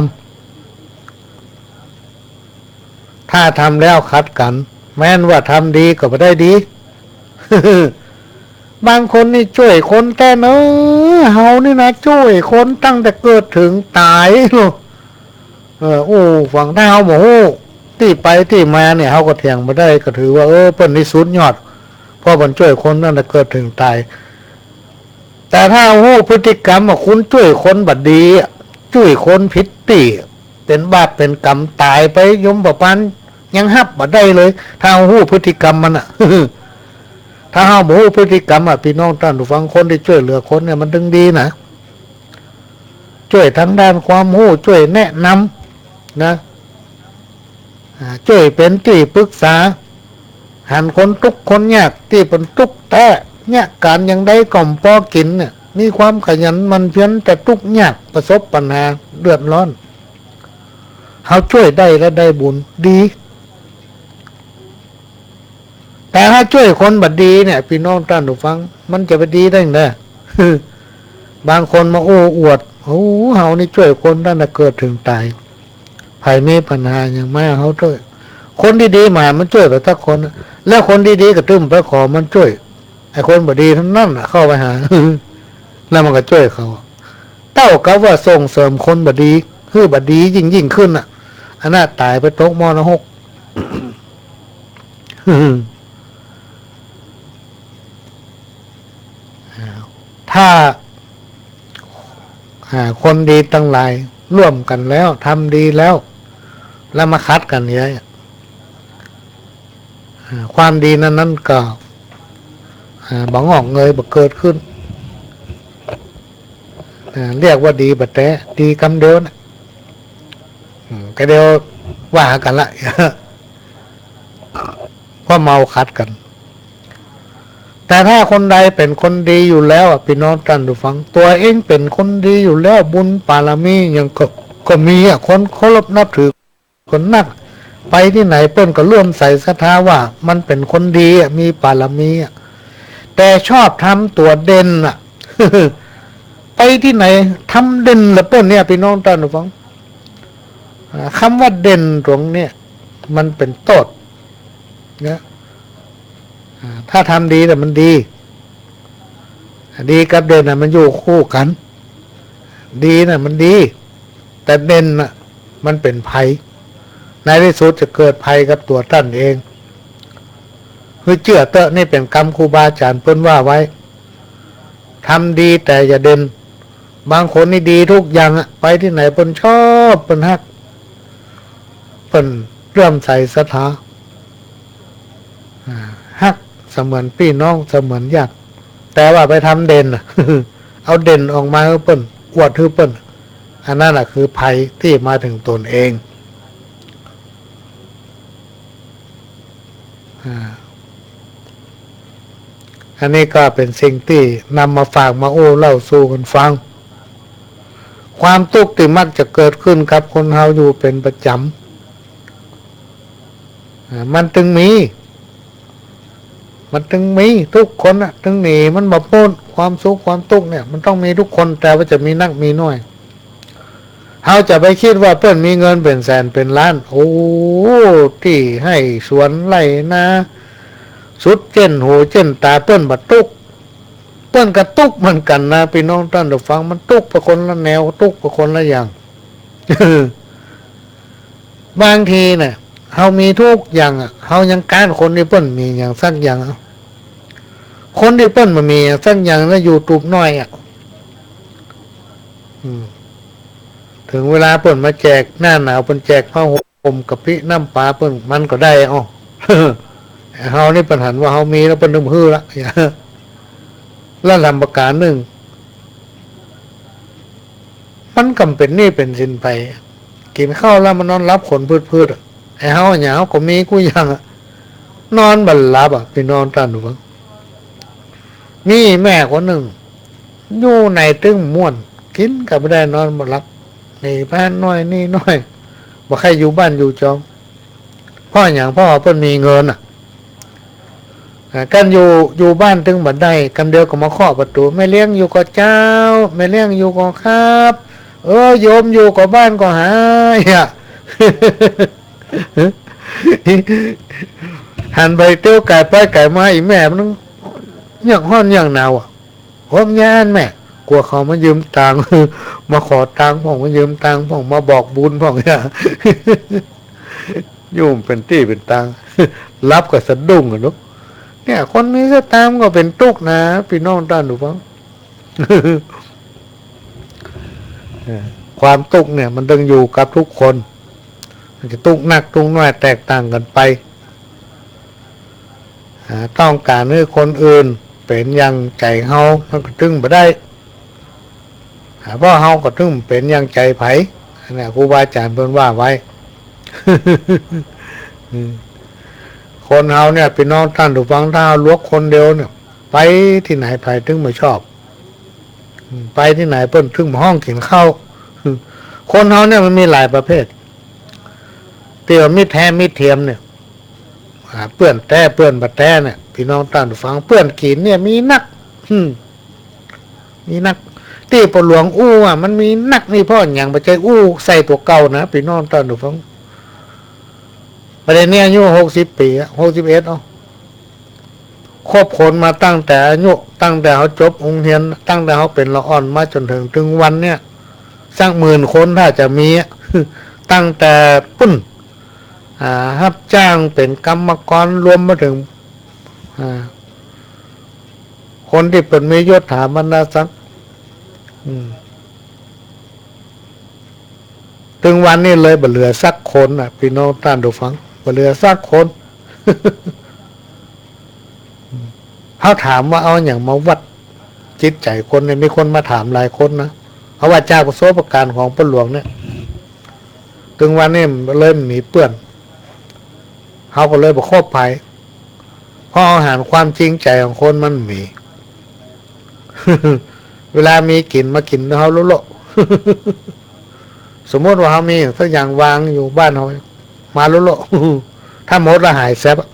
ถ้าทำแล้วขัดกั๋น แม้นว่าทำดีก็บ่ได้ดี บางคนนี่จ้วยคนแต๊เนาะ เฮานี่นะ จ้วยคนตั้งแต่เกิดเถิงต๋ายเนาะ เออ อู้ ฟัง ถ้าเฮาบ่ฮู้ตี้ไปตี้มาเนี่ย เฮาก็เถียงบ่ได้ ก็ถือว่า เออ เปิ้นนี่สุดยอด เพราะเปิ้นจ้วยคนตั้งแต่เกิดเถิงต๋าย แต่ถ้าฮู้พฤติกรรมว่าคุณจ้วยคนบ่ดีอะ จ้วยคนผิดตี้ เป๋นบาปเป๋นกรรมต๋ายไป ยมบาปานยังฮับบ่ได้เลย ถ้าฮู้พฤติกรรมมันอะ ถ้าเฮาบ่ฮู้พฤติกรรมอะ ปี้น้องต้านผู้ฟัง คนตี้จ้วยเหลือคนเนี่ยมันตึงดีนะ จ้วยตางด้านความฮู้ จ้วยแนะนำนะ อ่า จ้วยเป๋นตี้ปรึกษา หันคนตุ๊กข์คนยากตี้เปิ้นตุ๊กข์แต๊ เยียะก๋านอย่างใดก็บ่ปอกิ๋นเนี่ย มีความขยันหมั่นเพียร แต่ตุ๊กข์ยาก ประสบปัญหาเดือดร้อน เฮาจ้วยได้และได้บุญดี แต่ถ้าจ้วยคนบ่ดีเนี่ย ปี้น้องต้านผู้ฟัง มันจะไปดีได้ไง บางคนมาอู้อวด โอ้ เฮานี่จ้วยคนตั้งแต่เกิดเถิงต๋าย ใผมีปัญหาหยังมาหาเฮาเต๊อะ คนดีๆ บ่หันมาจ้วยเฮาสักคน แล้วคนดีๆ ก็ตึงไปขอมันจ้วย ไอ้คนบ่ดีเต้านั้นน่ะเข้าไปหา แล้วมันก็จ้วยเขา เต้ากับว่าส่งเสริมคนบ่ดี หื้อบ่ดียิ่งๆ ขึ้นน่ะ อันนั้นต๋ายไปตกหม้อนรก ถ้า อ่า คนดีตังหลายร่วมกั๋นแล้ว ทำดีแล้ว แล้วมาขัดกั๋นเยียะ อ่า ความดีนั้นๆ ก็ อ่า บ่งอกเงย บ่เกิดขึ้น อ่า เรียกว่าดีบ่แต๊ ดีกำเดียวนะ อืม ก็เดี๋ยวว่ากั๋นละ เพราะเมาขัดกั๋น แต่ถ้าคนใดเป๋นคนดีอยู่แล้วอะ ปี้น้องต้านผู้ฟัง ตั๋วเองเป๋นคนดีอยู่แล้ว บุญบารมีหยังก็ ก็มีอะ คนเคารพนับถือคนนัก ไปตี้ไหนเปิ้นก็เลื่อมใสศรัทธาว่ามันเป๋นคนดีอะ มีบารมีอะ แต่ชอบทำตั๋วเด่นอะ ไปตี้ไหนทำเด่นละเปิ้นเนี่ย ปี้น้องต้านผู้ฟัง อ่า กำว่าเด่นตรงเนี่ย มันเป๋นโต้ษนะ อ่า ถ้าทำดีน่ะมันดี ดีกับเด่นน่ะมันอยู่คู่กั๋น ดีน่ะมันดี แต่เด่นน่ะมันเป๋นภัย ในตี้สุดจะเกิดภัยกับตั๋วต้านเอง หื้อเจื้อเต๊อะ นี่เป๋นกำครูบาอาจ๋ารย์เปิ้นว่าไว้ ทำดีแต่อย่าเด่น บางคนนี่ดีกู้อย่างอะ ไปตี้ไหนเปิ้นชอบ เปิ้นฮัก เปิ้นเลื่อมใสศรัทธา อ่า ฮักเสมือนปี้น้อง เสมือนญาติ แต่ว่าไปทำเด่นอะ เอาเด่นออกมาหื้อเปิ้น อวดหื้อเปิ้น อันนั้นน่ะคือภัยตี้มาเถิงตนเอง อ่า อันนี้ก็เป๋นสิ่งตี้นำมาฝากมาอู้เล่าสู่กั๋นฟัง ความตุ๊กข์ตี้มักจะเกิดขึ้นกับคนเฮาอยู่เป๋นประจ๋ำ อ่า มันตึงมี มันตึงมี ตุ๊กคนน่ะ ตึงหนีมันบ่ป๊น ความสุขความตุ๊กข์เนี่ย มันต้องมีกู้คน แต่ว่าจะมีนักมีน้อย เฮาจะไปกึ๊ดว่าเปิ้นมีเงินเป๋นแสนเป๋นล้าน โอ้ ตี้ไฮ่สวนไฮ่นา สุดเจ้นหูเจ้นต๋า เปิ้นบ่ตุ๊ก เปิ้นก็ตุ๊กเหมือนกั๋นนะ ปี้น้องต้านผู้ฟัง มันตุ๊กไปคนละแนว ตุ๊กไปคนละอย่าง บางทีน่ะ เฮามีกู้อย่างอะ เฮายังก๊านคนตี้เปิ้นมีหยังสักอย่างอะ คนตี้เปิ้นบ่มีหยังสักอย่างแล้วอยู่ตูบน้อยอะ อืม เถิงเวลาเปิ้นมาแจก หน้าหนาวเปิ้นแจกผ้าห่ม กะปิ น้ำปาเปิ้น มันก็ได้ อ้อ เฮานี่เปิ้นหันว่าเฮามีแล้วเปิ้นตึงหื้อละ และลำประก๋านนึ่ง มันก็บ่เป๋นหนี้เป๋นสินใผ กิ๋นข้าวแล้วมานอนหลับขนพืดๆ อะ ไอ้เฮาเนี่ย เฮาก็มีกู้อย่างอะ นอนบ่หลับอะ ปี้น้องต้านผู้ฟัง มีแม่คนนึ่ง อยู่ไหนตึงม่วน กิ๋นก็บ่ได้ นอนบ่หลับ หนีบ้านน้อยหนี้น้อย บ่ใค่อยู่บ้านอยู่จอง เพราะหยัง เพราะว่าเปิ้นมีเงินอะ อ่า กันอยู่ อยู่บ้านตึงบ่ได้ กำเดียวก็มาเคาะประตู๋ แม่เลี้ยงอยู่ก่อเจ้า แม่เลี้ยงอยู่ก่อครับ เออ โยมอยู่ก่อบ้านก่อหายอะ หันไปเตี้ยวก๋ายไปก๋ายมา อีแม่มันเยือกฮ้อนเยือกหนาวอะ โฮมยานแม่ กั๋วเขามายืมตังค์ มาขอตังค์พ่อง มายืมตังค์พ่อง มาบอกบุญพ่องเนี่ย อยู่บ่เป๋นตี้เป๋นตาง หลับก็สะดุ้งอะเนาะ เนี่ย คนมีสตางค์ก็เป๋นตุ๊กข์นะ ปี้น้องต้านผู้ฟัง เออ ความตุ๊กข์เนี่ยมันตึงอยู่กับกู้คน มันจะตุ๊กข์นักตุ๊กข์น้อยแตกต่างกั๋นไป อ่า ต้องก๋านหื้อคนอื่นเป๋นอย่างใจ๋เฮา มันก็ตึงบ่ได้ อ่า เพราะเฮาก็ตึงบ่เป๋นอย่างใจ๋ใผ อันนี้ครูบาอาจ๋ารย์เปิ้นว่าไว้ อืม คนเฮาเนี่ย ปี้น้องต้านผู้ฟัง ถ้าเฮาหลวกคนเดียวเนี่ย ไปตี้ไหนใผตึงบ่ชอบ อืม ไปตี้ไหนเปิ้นตึงบ่ฮ้องกิ๋นข้าว อืม คนเฮาเนี่ยมันมีหลายประเภท ตี้ว่ามิตรแท้มิตรเทียมเนี่ย อ่า เปื้อนแต๊เปื้อนบ่แต๊เนี่ย ปี้น้องต้านผู้ฟัง เปื้อนกิ๋นเนี่ยมีนัก อืม มีนัก ตี้ป้อหลวงอู้อะ มันมีนักนี่เพราะหยัง บ่ใจ้อู้ใส่ตั๋วเก่านะ ปี้น้องต้านผู้ฟัง บ่าเดี่ยวนี้อายุหกสิบปี๋อะ หกสิบเอ็ด เอ้า คบคนมาตั้งแต่อายุ ตั้งแต่เฮาจบโฮงเฮียน ตั้งแต่เฮาเป๋นละอ่อนมาจ๋นเถิงตึงวันเนี่ย สักหมื่นคนถ้าจะมีอะ ตั้งแต่ปุ้น อ่า ฮับจ้างเป๋นกรรมกร รวมมาเถิง อ่า คนตี้เปิ้นมียศถาบรรดาศักดิ์ อืม ตึงวันนี้เลยบ่เหลือสักคนน่ะ ปี้น้องต้านผู้ฟัง บ่เหลือสักคน เฮาถามว่าเอาหยังมาวัดจิตใจ๋คนเนี่ย มีคนมาถามหลายคนนะ เอาว่าจากประสบก๋ารณ์ของป้อหลวงเนี่ย ตึงวันนี้เลยบ่มีเปื้อน เฮาก็เลยบ่คบใผ เพราะเฮาหันความจริงใจ๋ของคนมันบ่มี เวลามีกิ๋นมากิ๋นเฮาโละๆ สมมุติว่าเฮามีสักอย่างวางอยู่บ้านเฮา มาโละๆ ถ้าหมดแล้วหายแซบอะ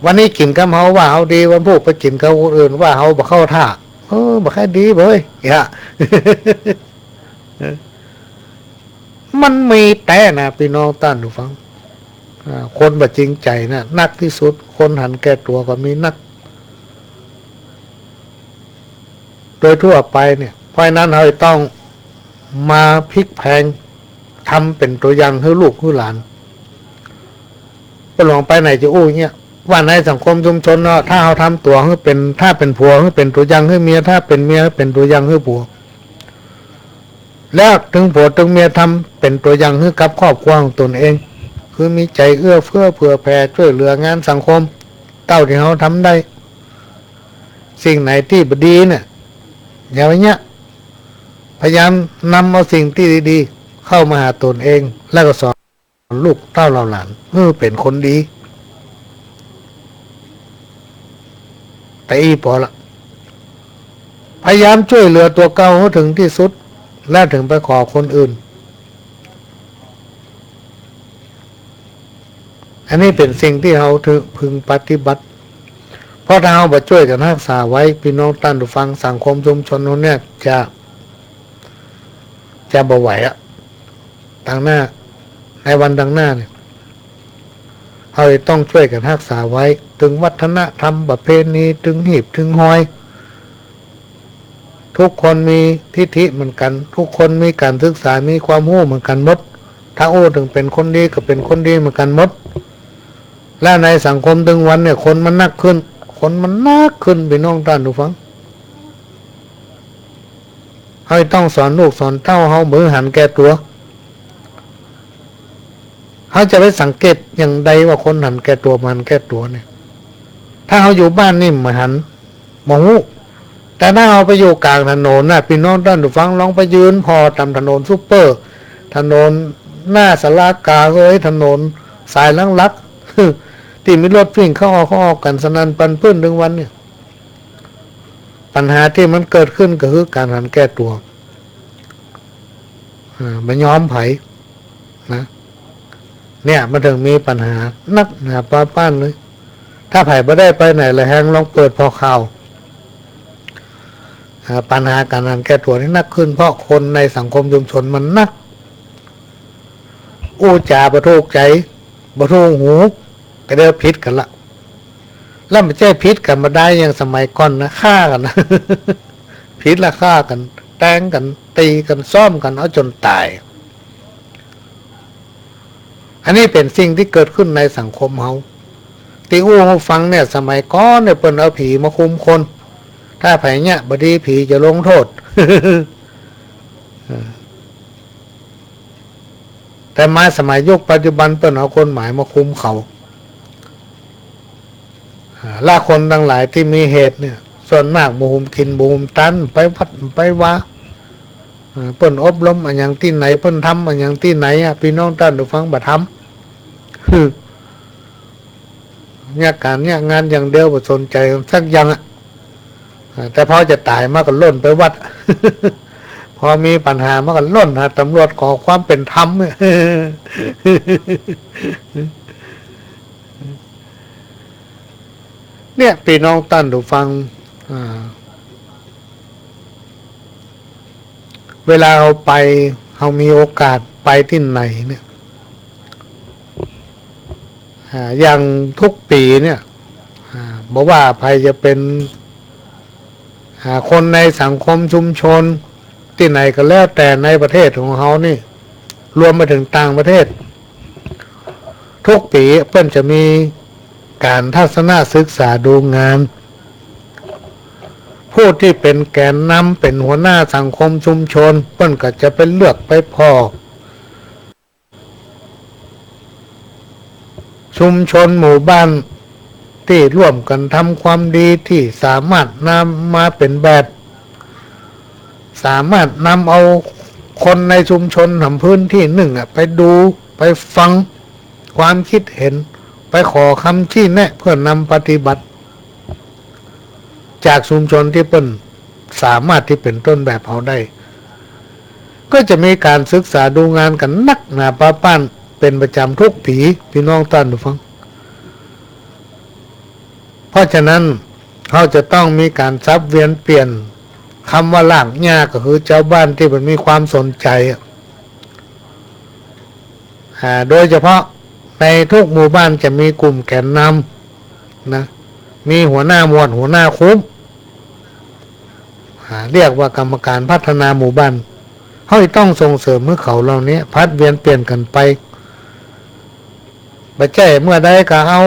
วันนี้กิ๋นกับเฮาว่าเฮาดี วันพูกไปกิ๋นกับคนอื่นว่าเฮาบ่เข้าท่า เออ บ่ค่อยดีเว้ย เนี่ย มันมีแต๊นะ ปี้น้องต้านผู้ฟัง อ่า คนบ่จริงใจ๋นะ นักตี้สุด คนหันแก่ตั๋วก็มีนัก โดยทั่วไปเนี่ย เพราะฉะนั้นเฮาต้องมาพลิกแพลง ทำเป๋นตั๋วอย่างหื้อลูกหื้อหลาน ป้อหลวงไปไหนจะอู้อย่างเงี้ย ว่าในสังคมชุมชนเนาะ ถ้าเฮาทำตั๋วหื้อเป๋น ถ้าเป๋นผัวหื้อเป๋นตั๋วอย่างหื้อเมีย ถ้าเป๋นเมียหื้อเป๋นตั๋วอย่างหื้อผัว แล้วตึงผัวตึงเมียทำเป๋นตั๋วอย่างหื้อกับครอบครัวของตนเอง คือมีใจ๋เอื้อเฟื้อเผื่อแผ่จ้วยเหลืองานสังคม เต้าตี้เฮาทำได้ สิ่งไหนตี้บ่ดีเนี่ย อย่าไปเยียะ พยายามนำเอาสิ่งตี้ดีๆ เข้ามาหาตนเอง แล้วก็สอนลูกเต้าเหล่าหลาน เออ เป๋นคนดี แต่อี้ปอละ พยายามจ้วยเหลือตั๋วเก่าหื้อเถิงตี้สุด แล้วเถิงไปขอคนอื่น อันนี้เป๋นสิ่งตี้เฮาต้องพึงปฏิบัติ เพราะถ้าเฮาบ่จ้วยกั๋นฮักษาไว้ ปี้น้องต้านผู้ฟัง สังคมชุมชนเฮาเนี่ยจะ จะบ่ไหวอะ ตางหน้า ในวันตางหน้าเนี่ย เฮาจะต้องจ้วยกั๋นฮักษาไว้ ตึงวัฒนธรรมประเพณี ตึงฮีบตึงฮอย ทุกคนมีทิฐิเหมือนกั๋น ทุกคนมีก๋านศึกษา มีความฮู้เหมือนกั๋นหมด ถ้าอู้เถิงเป๋นคนดีก็เป๋นคนดีเหมือนกั๋นหมด และในสังคมตึงวันเนี่ย คนมันนักขึ้น คนมันนักขึ้น ปี้น้องต้านผู้ฟัง เฮาต้องสอนลูกสอนเต้าเฮาบ่หื้อหันแก่ตั๋ว เฮาจะไปสังเกตอย่างใดว่าคนหันแก่ตั๋วบ่หันแก่ตั๋วเนี่ย ถ้าเฮาอยู่บ้านนี่บ่หัน บ่ฮู้ แต่ถ้าเฮาไปอยู่ก๋างถนนน่ะ ปี้น้องต้านผู้ฟังลองไปยืนผ่อต๋ามถนนซุปเปอร์ ถนนหน้าศาลากลางเอย ถนนสายหลักๆ ตี้มีรถวิ่งเข้าออกเข้าออกกั๋นสนั่นปันปื้นตึงวันเนี่ย ปัญหาตี้มันเกิดขึ้นก็คือก๋านหันแก่ตั๋ว อ่า บ่ยอมใผนะ เนี่ยมันเถิงมีปัญหานักหนาปาป้านเลย ถ้าใผบ่ได้ไปไหนละแฮง ลองเปิดผ่อข่าว อ่า ปัญหาก๋านหันแก่ตั๋วนี่นักขึ้น เพราะคนในสังคมชุมชนมันนัก อู้จ๋าบ่ถูกใจ๋ บ่ถูกหู ก็เดี๋ยวผิดกั๋นละ แล้วบ่ใจ้ผิดกั๋นบ่ดายอย่างสมัยก่อนนะ ฆ่ากั๋นนะ ผิดแล้วฆ่ากั๋น แตงกั๋น ตี๋กั๋น ซ้อมกั๋น เอาจ๋นต๋าย อันนี้เป๋นสิ่งตี้เกิดขึ้นในสังคมเฮา ตี้อู้หื้อฟังเนี่ย สมัยก่อนเนี่ย เปิ้นเอาผีมาคุมคน ถ้าใผเยียะบ่ดี ผีจะลงโต้ษ แต่มาสมัยยุคปัจจุบันเปิ้นเอากฎหมายมาคุมเขา อ่า และคนตังหลายตี้มีเหตุเนี่ย ส่วนมากบ่หุมกิ๋นบ่หุมตัน ไปวัดไปวา อ่า เปิ้นอบรมอะหยังตี้ไหน เปิ้นทำอะหยังตี้ไหนอะ ปี้น้องต้านผู้ฟังบ่ทำ เยียะก๋านเยียะงานอย่างเดียว บ่สนใจ๋สักอย่างอะ อ่า แต่พอจะต๋ายมาก็ล่นไปวัด พอมีปัญหามาก็ล่นหาตำรวจขอความเป๋นธรรม เนี่ย ปี้น้องต้านผู้ฟัง อ่า เวลาเฮาไป เฮามีโอกาสไปตี้ไหนเนี่ย อ่า อย่างทุกปี๋เนี่ย อ่า บ่ว่าใผจะเป๋น อ่า คนในสังคมชุมชนตี้ไหนก็แล้วแต่ในประเทศของเฮานี่ รวมไปเถิงต่างประเทศ ทุกปี๋เปิ้นจะมีก๋านทัศนศึกษาดูงาน ผู้ตี้เป๋นแกนนำ เป๋นหัวหน้าสังคมชุมชน เปิ้นก็จะไปเลือกไปผ่อ ชุมชนหมู่บ้าน ตี้ร่วมกั๋นทำความดี ตี้สามารถนำมาเป๋นแบบ สามารถนำเอาคนในชุมชนหรือพื้นตี้นึ่งอะ ไปดู ไปฟังความกึ๊ดเห็น ไปขอคำชี้แนะเปื้อนำปฏิบัติ จากชุมชนตี้เปิ้นสามารถตี้เป๋นต้นแบบเอาได้ ก็จะมีก๋านศึกษาดูงานกั๋นนักหนาป๊าป๊านเป๋นประจ๋ำทุกปี๋ ปี้น้องต้านผู้ฟัง เพราะฉะนั้น เฮาจะต้องมีก๋านสับเวียนเปลี่ยน กำว่ารากหญ้าก็คือจาวบ้านตี้มันมีความสนใจ๋อะ อ่า โดยเฉพาะในทุกหมู่บ้านจะมีกลุ่มแกนนำนะ มีหัวหน้าหมวด หัวหน้าคุ้ม อ่า เรียกว่ากรรมการพัฒนาหมู่บ้าน เฮาจะต้องส่งเสริมหื้อเขาเหล่านี้ผลัดเวียนเปลี่ยนกั๋นไป บ่ใจ้เมื่อใดก็เอา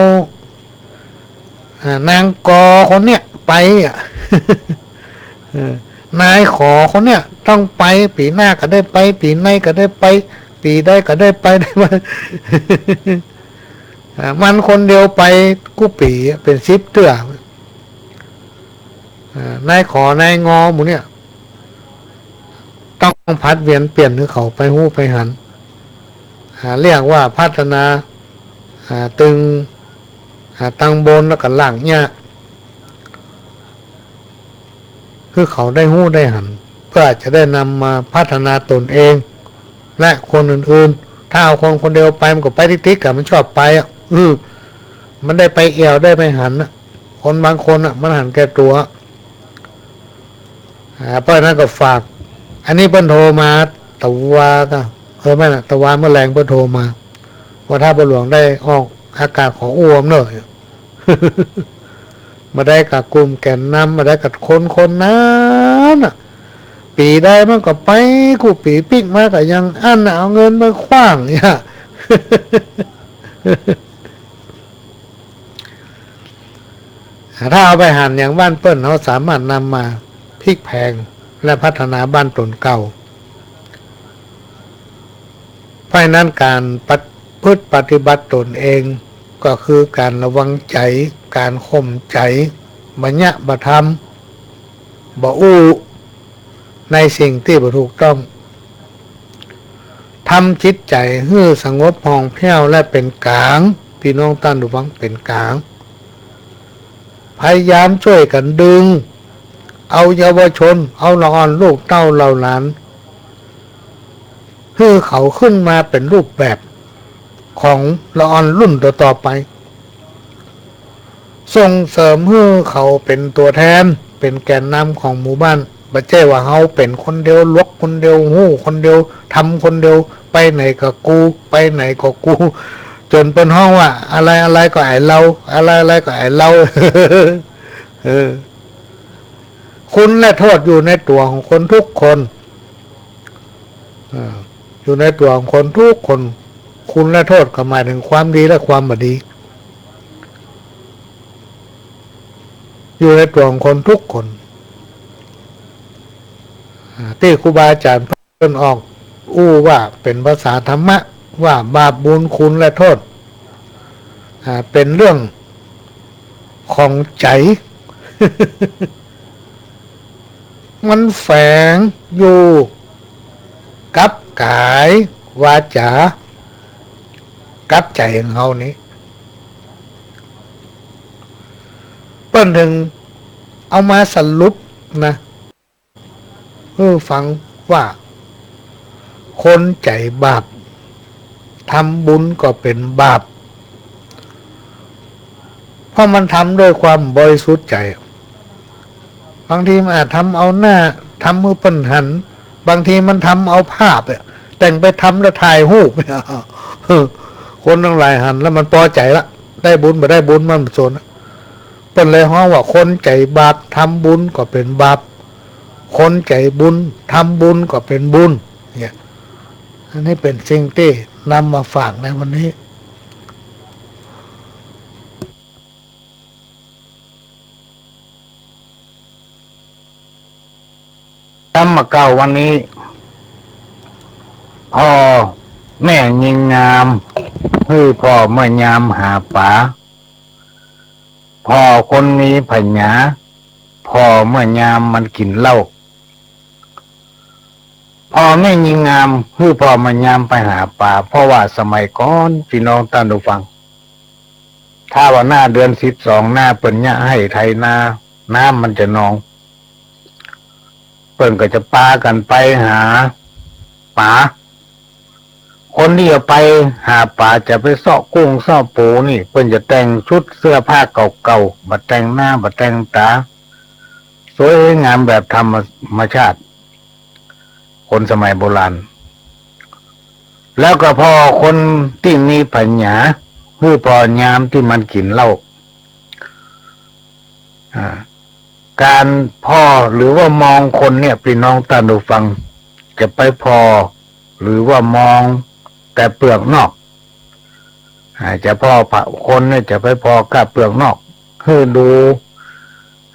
อ่า นางกอคนเนี้ยไปอะ เออ นายขอคนเนี้ยต้องไป ปี๋หน้าก็ได้ไป ปี๋ในก็ได้ไป ปี๋ใดก็ได้ไป ได้มา อ่า มันคนเดียวไปกู้ปี๋อะ เป๋นสิบเตื้อ อ่า นายขอ นายงอหมู่เนี่ย ต้องผลัดเวียนเปลี่ยนหื้อเขาไปฮู้ไปหัน อ่า เรียกว่าพัฒนา อ่า ตึง อ่า ตังบนแล้วก็รากหญ้า หื้อเขาได้ฮู้ได้หัน เพื่อจะได้นำมาพัฒนาตนเอง และคนอื่นๆ ถ้าเอาคนคนเดียวไปมันก็ไปติ๊กๆ อะ มันชอบไปอะ อือ มันได้ไปแอ่วได้ไปหันอะ คนบางคนอะ มันหันแก่ตั๋ว อ่า เพราะฉะนั้นก็ฝาก อันนี้เปิ้นโทรมาตะวาก็ เออ แม่นน่ะ ตะวาเมื่อแลงเปิ้นโทรมา ว่าถ้าพ่อหลวงได้ออกอากาศขออู้อำเน่อ บ่ได้กับกลุ่มแกนนำ บ่ได้กับคนคนนั้นน่ะ ปี๋ใดมันก็ไปกู้ปี๋ ปิ๊กมาก็ยังอั้นน่ะ เอาเงินมาขว้างเนี่ย ถ้าเอาไปหันอย่างบ้านเปิ้น เฮาสามารถนำมาพลิกแพลงและพัฒนาบ้านตนเก่า เพราะฉะนั้นก๋านประพฤติปฏิบัติตนเอง ก็คือก๋านระวังใจ๋ ก๋านข่มใจ๋ บ่เยียะบ่ทำ บ่อู้ในสิ่งตี้บ่ถูกต้อง ทำจิตใจ๋หื้อสงบผ่องแผ้วและเป๋นก๋าง ปี้น้องต้านผู้ฟัง เป๋นก๋าง พยายามจ้วยกั๋นดึงเอาเยาวชน เอาละอ่อนลูกเต้าเหล่าหลาน หื้อเขาขึ้นมาเป๋นรูปแบบของละอ่อนรุ่นต่อๆ ไป ส่งเสริมหื้อเขาเป๋นตั๋วแทน เป๋นแกนนำของหมู่บ้าน บ่ใจ้ว่าเฮาเป๋นคนเดียว หลวกคนเดียว ฮู้คนเดียว ทำคนเดียว ไปไหนก็กู ไปไหนก็กู จ๋นเปิ้นฮ้องว่า อะไรๆ ก็ไอ้เฮา อะไรๆ ก็ไอ้เฮา เออ คุณและโทษอยู่ในตั๋วของคนทุกคน อ่า อยู่ในตั๋วของคนทุกคน คุณและโทษก็หมายถึงความดีและความบ่ดี อยู่ในตั๋วของคนทุกคน อ่า ตี้ครูบาอาจ๋ารย์เปิ้นออกอู้ว่าเป๋นภาษาธรรมะ ว่าบาปบุญคุณและโทษ อ่า เป๋นเรื่องของใจ๋ มันแฝงอยู่กับก๋าย วาจ๋า กับใจ๋ของเฮานี้ เปิ้นถึงเอามาสรุปนะ หื้อฟังว่า คนใจ๋บาป ทำบุญก็เป๋นบาป เพราะมันทำด้วยความบริสุทธิ์ใจ๋ บางทีมันอาจทำเอาหน้า ทำหื้อเปิ้นหัน บางทีมันทำเอาภาพเนี่ย แต่งไปทำแล้วถ่ายรูปเนี่ย คนตังหลายหันแล้วมันปอใจ๋ละ ได้บุญบ่ได้บุญมันบ่สนละ เปิ้นเลยฮ้องว่า คนใจ๋บาป ทำบุญก็เป๋นบาป คนใจ๋บุญ ทำบุญก็เป๋นบุญ เนี่ย อันนี้เป๋นสิ่งตี้นำมาฝากในวันนี้ ธรรมะเก้าวันนี้ พ่อแม่ยิงงาม หื้อพ่อแม่ยามหาป๋า ผ่อคนมีผญา ผ่อเมื่อยามมันกิ๋นเหล้า ผ่อแม่ญิงงาม หื้อผ่อเมื่อยามไปหาป๋า เพราะว่าสมัยก่อน ปี้น้องต้านผู้ฟัง ถ้าว่าหน้าเดือนสิบสอง หน้าเปิ้นเยียะไฮ่ไถนา น้ำมันจะนอง เปิ้นก็จะปากั๋นไปหาป๋า คนตี้จะไปหาป๋า จะไปเซาะกุ้งเซาะปูนี่ เปิ้นจะแต่งชุดเสื้อผ้าเก่าๆ บ่แต่งหน้า บ่แต่งต๋า สวยงามแบบธรรมชาติ คนสมัยโบราณ แล้วก็ผ่อคนตี้มีผญา หื้อผ่อยามตี้มันกิ๋นเหล้า อ่า ก๋านผ่อหรือว่ามองคนเนี่ย ปี้น้องต้านผู้ฟัง จะไปผ่อหรือว่ามองแต่เปลือกนอก อ่า จะผ่อคนเนี่ยจะไปผ่อก้าเปลือกนอก หื้อดู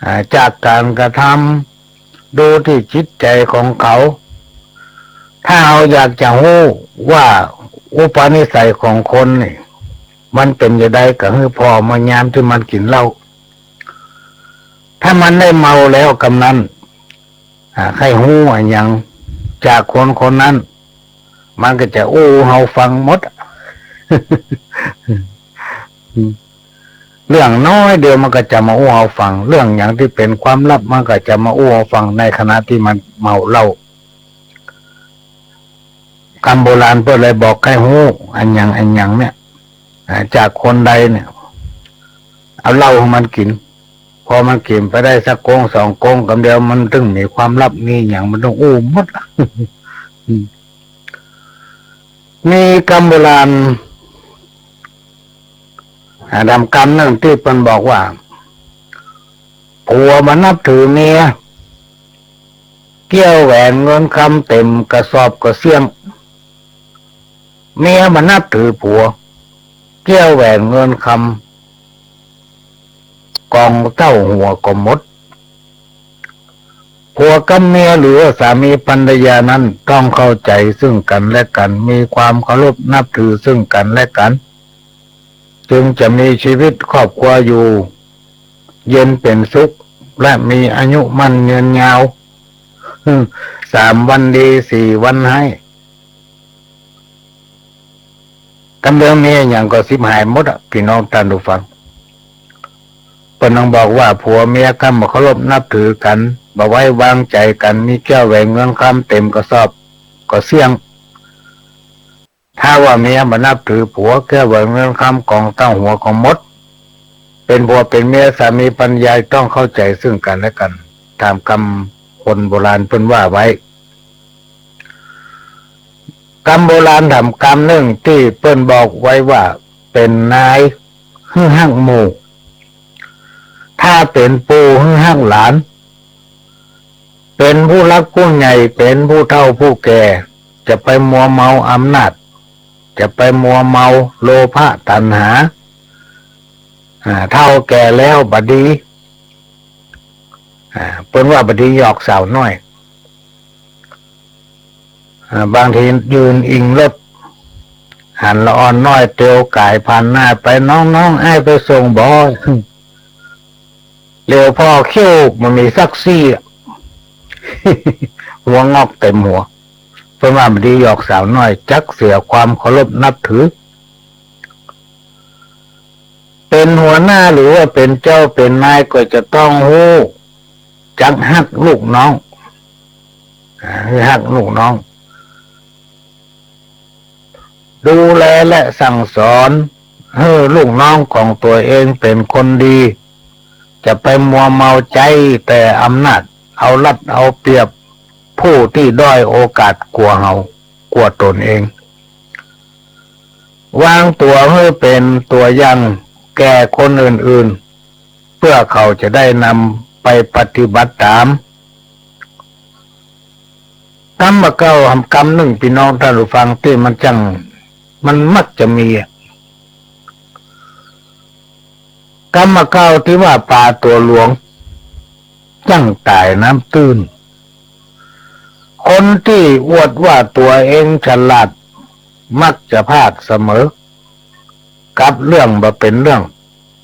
อ่า จากก๋านกระทำ ดูตี้จิตใจ๋ของเขา ถ้าเฮาอยากจะฮู้ว่าอุปนิสัยของคนนี่ มันเป๋นจาใด ก็หื้อผ่อเมื่อยามตี้มันกิ๋นเหล้า ถ้ามันได้เมาแล้วกำนั้น อ่า ใค่ฮู้อะหยังจากคนคนนั้น มันก็จะอู้เฮาฟังหมด เรื่องน้อยเดียวมันก็จะมาอู้เฮาฟัง เรื่องหยังตี้เป๋นความลับมันก็จะมาอู้เฮาฟัง ในขณะตี้มันเมาเหล้า กำโบราณเปิ้นเลยบอกใค่ฮู้ อะหยังอะหยังเนี่ย อ่า จากคนใดเนี่ย เอาเหล้าหื้อมันกิ๋น พอมันกิ๋นไปได้สักก๊งสองก๊ง กำเดียวมันตึงมีความลับ มีหยังมันต้องอู้หมดละ อืม มีกำโบราณ อ่า ดำกำนึ่งตี้เปิ้นบอกว่า ผัวบ่นับถือเมีย เกี้ยวแหวนเงินคำเต๋มกระสอบกระเสี้ยง เมียบ่นับถือผัว เกี้ยวแหวนเงินคำ กองเต้าหัวก็หมด ผัวกับเมียหรือว่าสามีภรรยานั้นต้องเข้าใจ๋ซึ่งกั๋นและกั๋น มีความเคารพนับถือซึ่งกั๋นและกั๋น จึงจะมีชีวิตครอบครัวอยู่เย็นเป๋นสุข และมีอายุมั่นยืนยาว สามวันดีสี่วันฮ้าย กำเดียวมีอะหยังก็ฉิบหายหมดอะ ปี้น้องต้านผู้ฟัง เปิ้นต้องบอกว่าผัวเมียคำบ่เคารพนับถือกั๋น บ่ไว้วางใจ๋กั๋น มีเกี้ยวแหวนเงินคำเต๋มกระสอบกระเสี้ยง ถ้าว่าเมียบ่นับถือผัว เกี้ยวแหวนเงินคำกองเต้าหัวก็หมด เป๋นผัวเป๋นเมียสามีภรรยาต้องเข้าใจ๋ซึ่งกั๋นและกั๋น ต๋ามกำคนโบราณเปิ้นว่าไว้ กำโบราณถามกำนึ่งตี้เปิ้นบอกไว้ว่า เป๋นนายหื้อฮักหมู่ ถ้าเป๋นปู่หื้อฮักหลาน เป๋นผู้หลักผู้ใหญ่ เป๋นผู้เฒ่าผู้แก่ จะไปมัวเมาอำนาจ จะไปมัวเมาโลภะตัณหา อ่า เฒ่าแก่แล้วบ่ดี อ่า เปิ้นว่าบ่ดีหยอกสาวน้อย อ่า บางทียืนอิงรถ หันละอ่อนน้อยเตียวก๋ายผ่านหน้าไป น้องๆ อ้ายไปส่งบ่ เหลียวผ่อคิ้วบ่มีสักซี่อะ หัวงอกเต๋มหัว เปิ้นว่าบ่ดีหยอกสาวน้อย จักเสียความเคารพนับถือ เป๋นหัวหน้าหรือว่าเป๋นเจ้าเป๋นนายก็จะต้องฮู้จักฮักลูกน้อง อ่า หื้อฮักลูกน้อง ดูแลและสั่งสอนหื้อลูกน้องของตั๋วเองเป๋นคนดี จะไปมัวเมาใจ๊แต่อำนาจ เอารัดเอาเปรียบผู้ตี้ด้อยโอกาสกว่าเฮา กว่าต๋นเอง วางตั๋วหื้อเป๋นตั๋วอย่างแก่คนอื่นๆ เปื้อเขาจะได้นำไปปฏิบัติต๋าม กำบ่าเก่ากำนึ่ง ปี้น้องต้านผู้ฟัง ตี้มันจั้ง มันมักจะมีอะ กำบ่าเก่าตี้ว่าป๋าตั๋วหลวง จั้งต๋ายน้ำตื้น คนตี้อวดว่าตั๋วเองฉลาด มักจะพลาดเสมอ กับเรื่องบ่เป๋นเรื่อง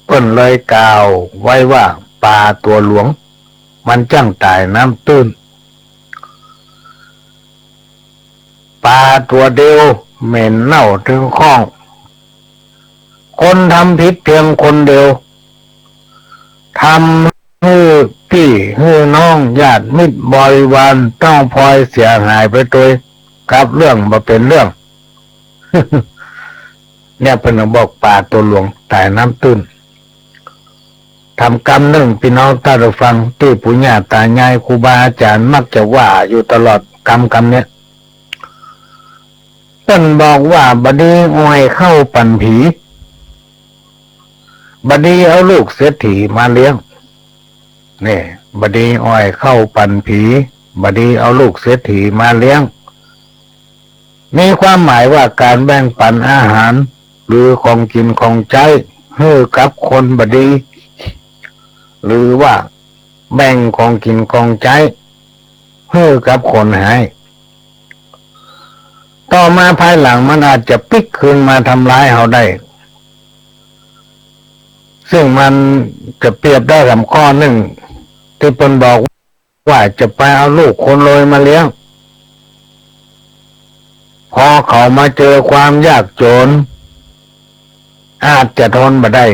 เปิ้นเลยกล่าวไว้ว่า ปลาตั๋วหลวง มันจ้างต๋ายน้ำตื้น ปลาตั๋วเดียวเหม็นเน่าเถิงข้อง คนทำผิดเพียงคนเดียว ทำหื้อปี้หื้อน้องญาติมิตรบริวารต้องพลอยเสียหายไปตวย กับเรื่องบ่เป๋นเรื่อง เนี่ยเปิ้นบอกปลาตั๋วหลวงต๋ายน้ำตื้น ถามกำนึ่งปี้น้องต้านผู้ฟัง ตี้ปู่ย่าต๋ายายครูบาอาจ๋ารย์มักจะว่าอยู่ตลอด กำกำเนี่ย เปิ้นบอกว่า บ่ดีอ้อยข้าวปั๋นผี บ่ดีเอาลูกเศรษฐีมาเลี้ยง เนี่ย บ่ดีอ้อยข้าวปั๋นผี บ่ดีเอาลูกเศรษฐีมาเลี้ยง มีความหมายว่าก๋านแบ่งปั๋นอาหาร หรือของกิ๋นของใจ๊หื้อกับคนบ่ดี หรือว่าแบ่งของกิ๋นของใจ๊หื้อกับคนฮ้าย ต่อมาภายหลังมันอาจจะปิ๊กคืนมาทำร้ายเฮาได้ ซึ่งมันจะเปรียบได้สามข้อ นึ่ง ตี้เปิ้นบอกว่าจะไปเอาลูกคนรวยมาเลี้ยง พอเขามาเจอความยากจน อาจจะทนบ่ได้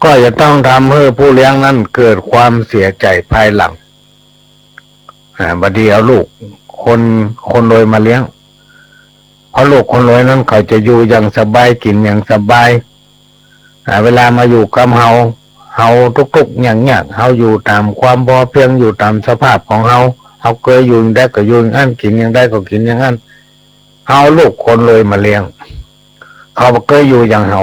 ก็จะต้องทำหื้อผู้เลี้ยงนั้นเกิดความเสียใจ๋ภายหลัง อ่า บ่ดีเอาลูกคน คนรวยมาเลี้ยง เพราะลูกคนรวยนั้นเขาจะอยู่อย่างสบาย กิ๋นอย่างสบาย อ่า เวลามาอยู่กับเฮา เฮาตุ๊กๆ ยากๆ เฮาอยู่ต๋ามความพอเพียง อยู่ต๋ามสภาพของเฮา เฮาเกยอยู่อย่างใดก็อยู่อย่างอั้น กิ๋นอย่างใดก็กิ๋นอย่างอั้น เฮาเอาลูกคนรวยมาเลี้ยง เขาบ่เกยอยู่อย่างเฮา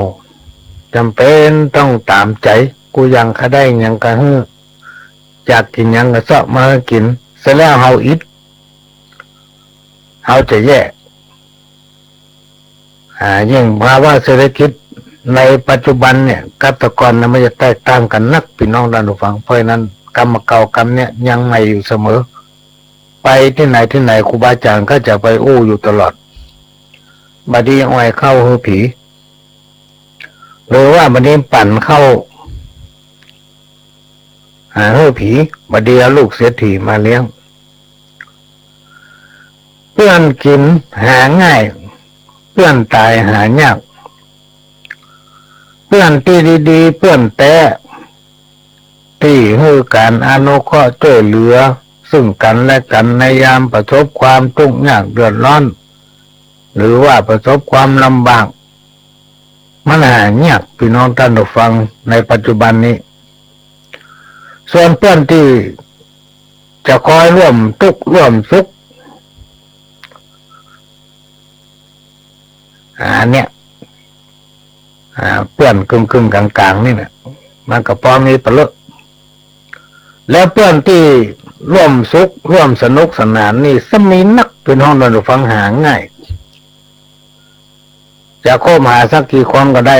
จ๋ำเป๋นต้องต๋ามใจ๋ กู้อย่างใค่ได้หยังก็หื้อ อยากกิ๋นหยังก็เซาะมาหื้อกิ๋น เสร็จแล้วเฮาอิด เฮาจะแย่ อ่า ยิ่งภาวะเศรษฐกิจในปัจจุบันเนี่ย กับแต่ก่อนเนี่ยมันจะแตกต่างกั๋นนัก ปี้น้องต้านผู้ฟัง เพราะฉะนั้นกำเก่ากำเนี่ยยังใหม่อยู่เสมอ ไปตี้ไหนตี้ไหนครูบาอาจ๋ารย์ก็จะไปอู้อยู่ตลอด บ่ดีอ้อยข้าวหื้อผี หรือว่าบ่ดีปั๋นข้าว อ่า หื้อผี บ่ดีเอาลูกเศรษฐีมาเลี้ยง เปื้อนกิ๋นหาง่าย เปื้อนต๋ายหายาก เปื้อนตี้ดีๆ เปื้อนแต๊ ตี้หื้อก๋านอนุเคราะห์จ้วยเหลือซึ่งกั๋นและกั๋นในยามประสบความตุ๊กข์ยากเดือดร้อน หรือว่าประสบความลำบาก มันหายาก ปี้น้องต้านผู้ฟัง ในปัจจุบันนี้ ส่วนเปื้อนตี้จะคอยร่วมตุ๊กข์ร่วมสุข อ่า เนี่ย อ่า เปื้อนกึ่งๆ ก๋างๆ นี่แหละ มันก็ปอมีปะเลอะ แล้วเปื้อนตี้ร่วมสุขร่วมสนุกสนานนี่ซ้ำมีนัก ปี้น้องต้านผู้ฟัง หาง่าย จะคบหาสักกี่คนก็ได้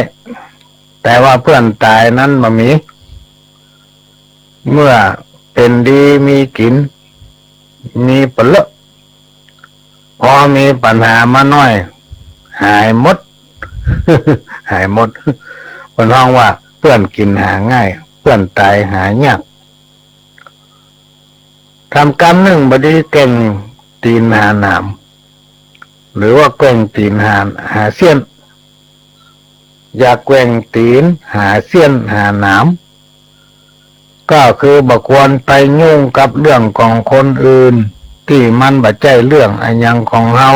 แต่ว่าเปื้อนต๋ายนั้นบ่มี เมื่อเป๋นดีมีกิ๋น มีปะเลอะ พอมีปัญหามาหน้อย หายหมด หายหมด เปิ้นฮ้องว่าเปื้อนกิ๋นหาง่าย เปื้อนต๋ายหายาก ถามกำนึ่ง บ่ดีแกว่งตี๋นหาหนาม หรือว่าแกว่งตี๋นหา หาเสี้ยน อย่าแกว่งตี๋นหาเสี้ยนหาหนาม ก็คือบ่ควรไปยุ่งกับเรื่องของคนอื่น ตี้มันบ่ใจ้เรื่องอะหยังของเฮา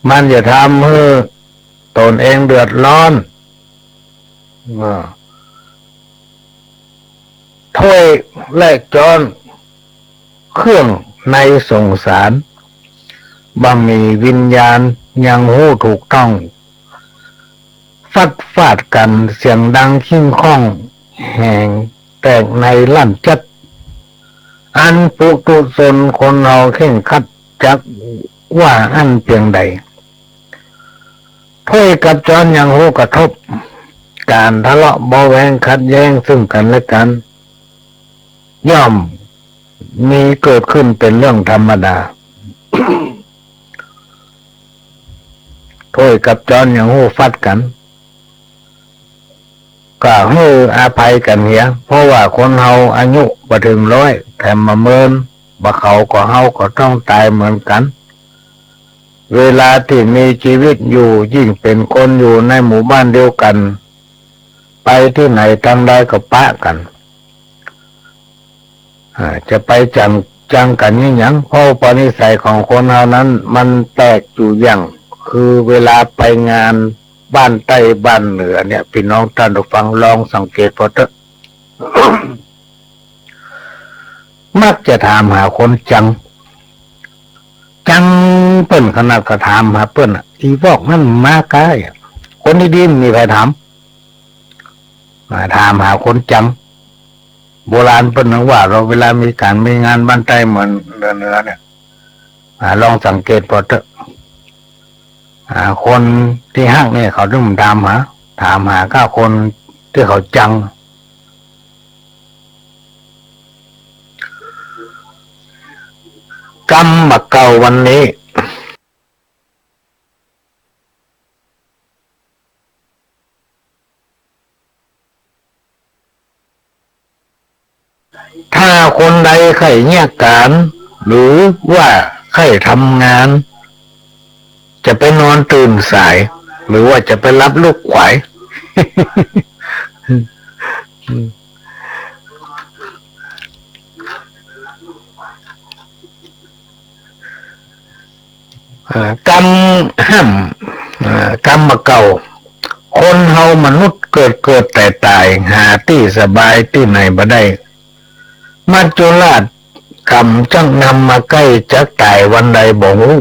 มันจะทำหื้อตนเองเดือดร้อน อ่า ถ้วยและจ๊อน เครื่องในสงสาร บ่มีวิญญาณยังฮู้ถูกต้อง ฟัดฟาดกั๋นเสียงดังคิ้งค่อง แหงแตกในลั่นจัด อันปุถุชนคนเฮาเคร่งครัดจักว่าอั้นเปียงใด ถ้วยกับจ๊อนยังฮู้กระทบ ก๋านทะเลาะเบาะแว้งขัดแย้งซึ่งกั๋นและกั๋น ย่อมมีเกิดขึ้นเป๋นเรื่องธรรมดา ถ้วยกับจ๊อนยังฮู้ฟัดกั๋น ก็หื้ออภัยกั๋นเหีย เพราะว่าคนเฮาอายุบ่เถิงร้อย แถมบ่เมิน บ่เขาก็เฮาก็ต้องต๋ายเหมือนกั๋น เวลาตี้มีจีวิตอยู่ ยิ่งเป๋นคนอยู่ในหมู่บ้านเดียวกั๋น ไปตี้ไหนตางใดก็ปะกั๋น อ่า จะไปจั่ง จังกั๋นอี้หยัง เพราะอุปนิสัยของคนเฮานั้นมันแปลกอยู่อย่าง คือเวลาไปงานบ้านใต้บ้านเหนือเนี่ย ปี้น้องต้านผู้ฟังลองสังเกตผ่อเต๊อะ มักจะถามหาคนจัง จังเปิ้นขนาดก็ถามหาเปิ้นอะ อีปอกนั้นมาก้าอะ คนดีๆ บ่มีใผถาม มาถามหาคนจัง โบราณเปิ้นยังว่าเนาะ เวลามีก๋านมีงานบ้านใต้เหมือนเหนือๆ เนี่ย อ่า ลองสังเกตผ่อเต๊อะ อ่า คนตี้ฮักเนี่ยเขาต้องถามหา ถามหาก้าคนตี้เขาจัง กำบ่าเก่าวันนี้ ถ้าคนใดใค่เยียะก๋าน หรือว่าใค่ทำงาน จะไปนอนตื่นสาย หรือว่าจะไปหลับลุกไขว่ เอ่อ กำห้ำ เอ่อ กำบ่าเก่า คนเฮามนุษย์เกิดเกิดต๋ายต๋าย หาตี้สบายตี้ไหนบ่ได้ มัจจุราชกำจักนำมาใก้ จักต๋ายวันใดบ่ฮู้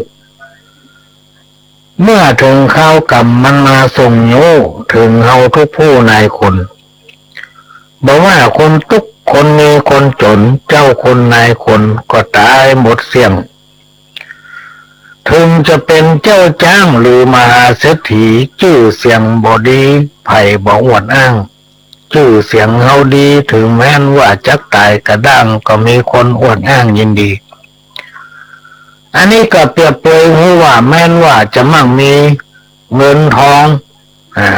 เมื่อเถิงคราวกำมันมาส่งโย้ เถิงเฮาทุกผู้นายคน บ่ว่าคนตุ๊กข์คนมีคนจ๋น เจ้าคนนายคนก็ต๋ายหมดเสี้ยง เถิงจะเป๋นเจ้าจ๊างหรือมหาเศรษฐี จื้อเสียงบ่ดี ใผบ่อวดอ้าง จื้อเสียงเฮาดี เถิงแม้นว่าจักต๋ายกระด้าง ก็มีคนอวดอ้างยินดี อันนี้ก็เปรียบเปรยหื้อว่า แม้นว่าจะมั่งมีเงินทอง อ่า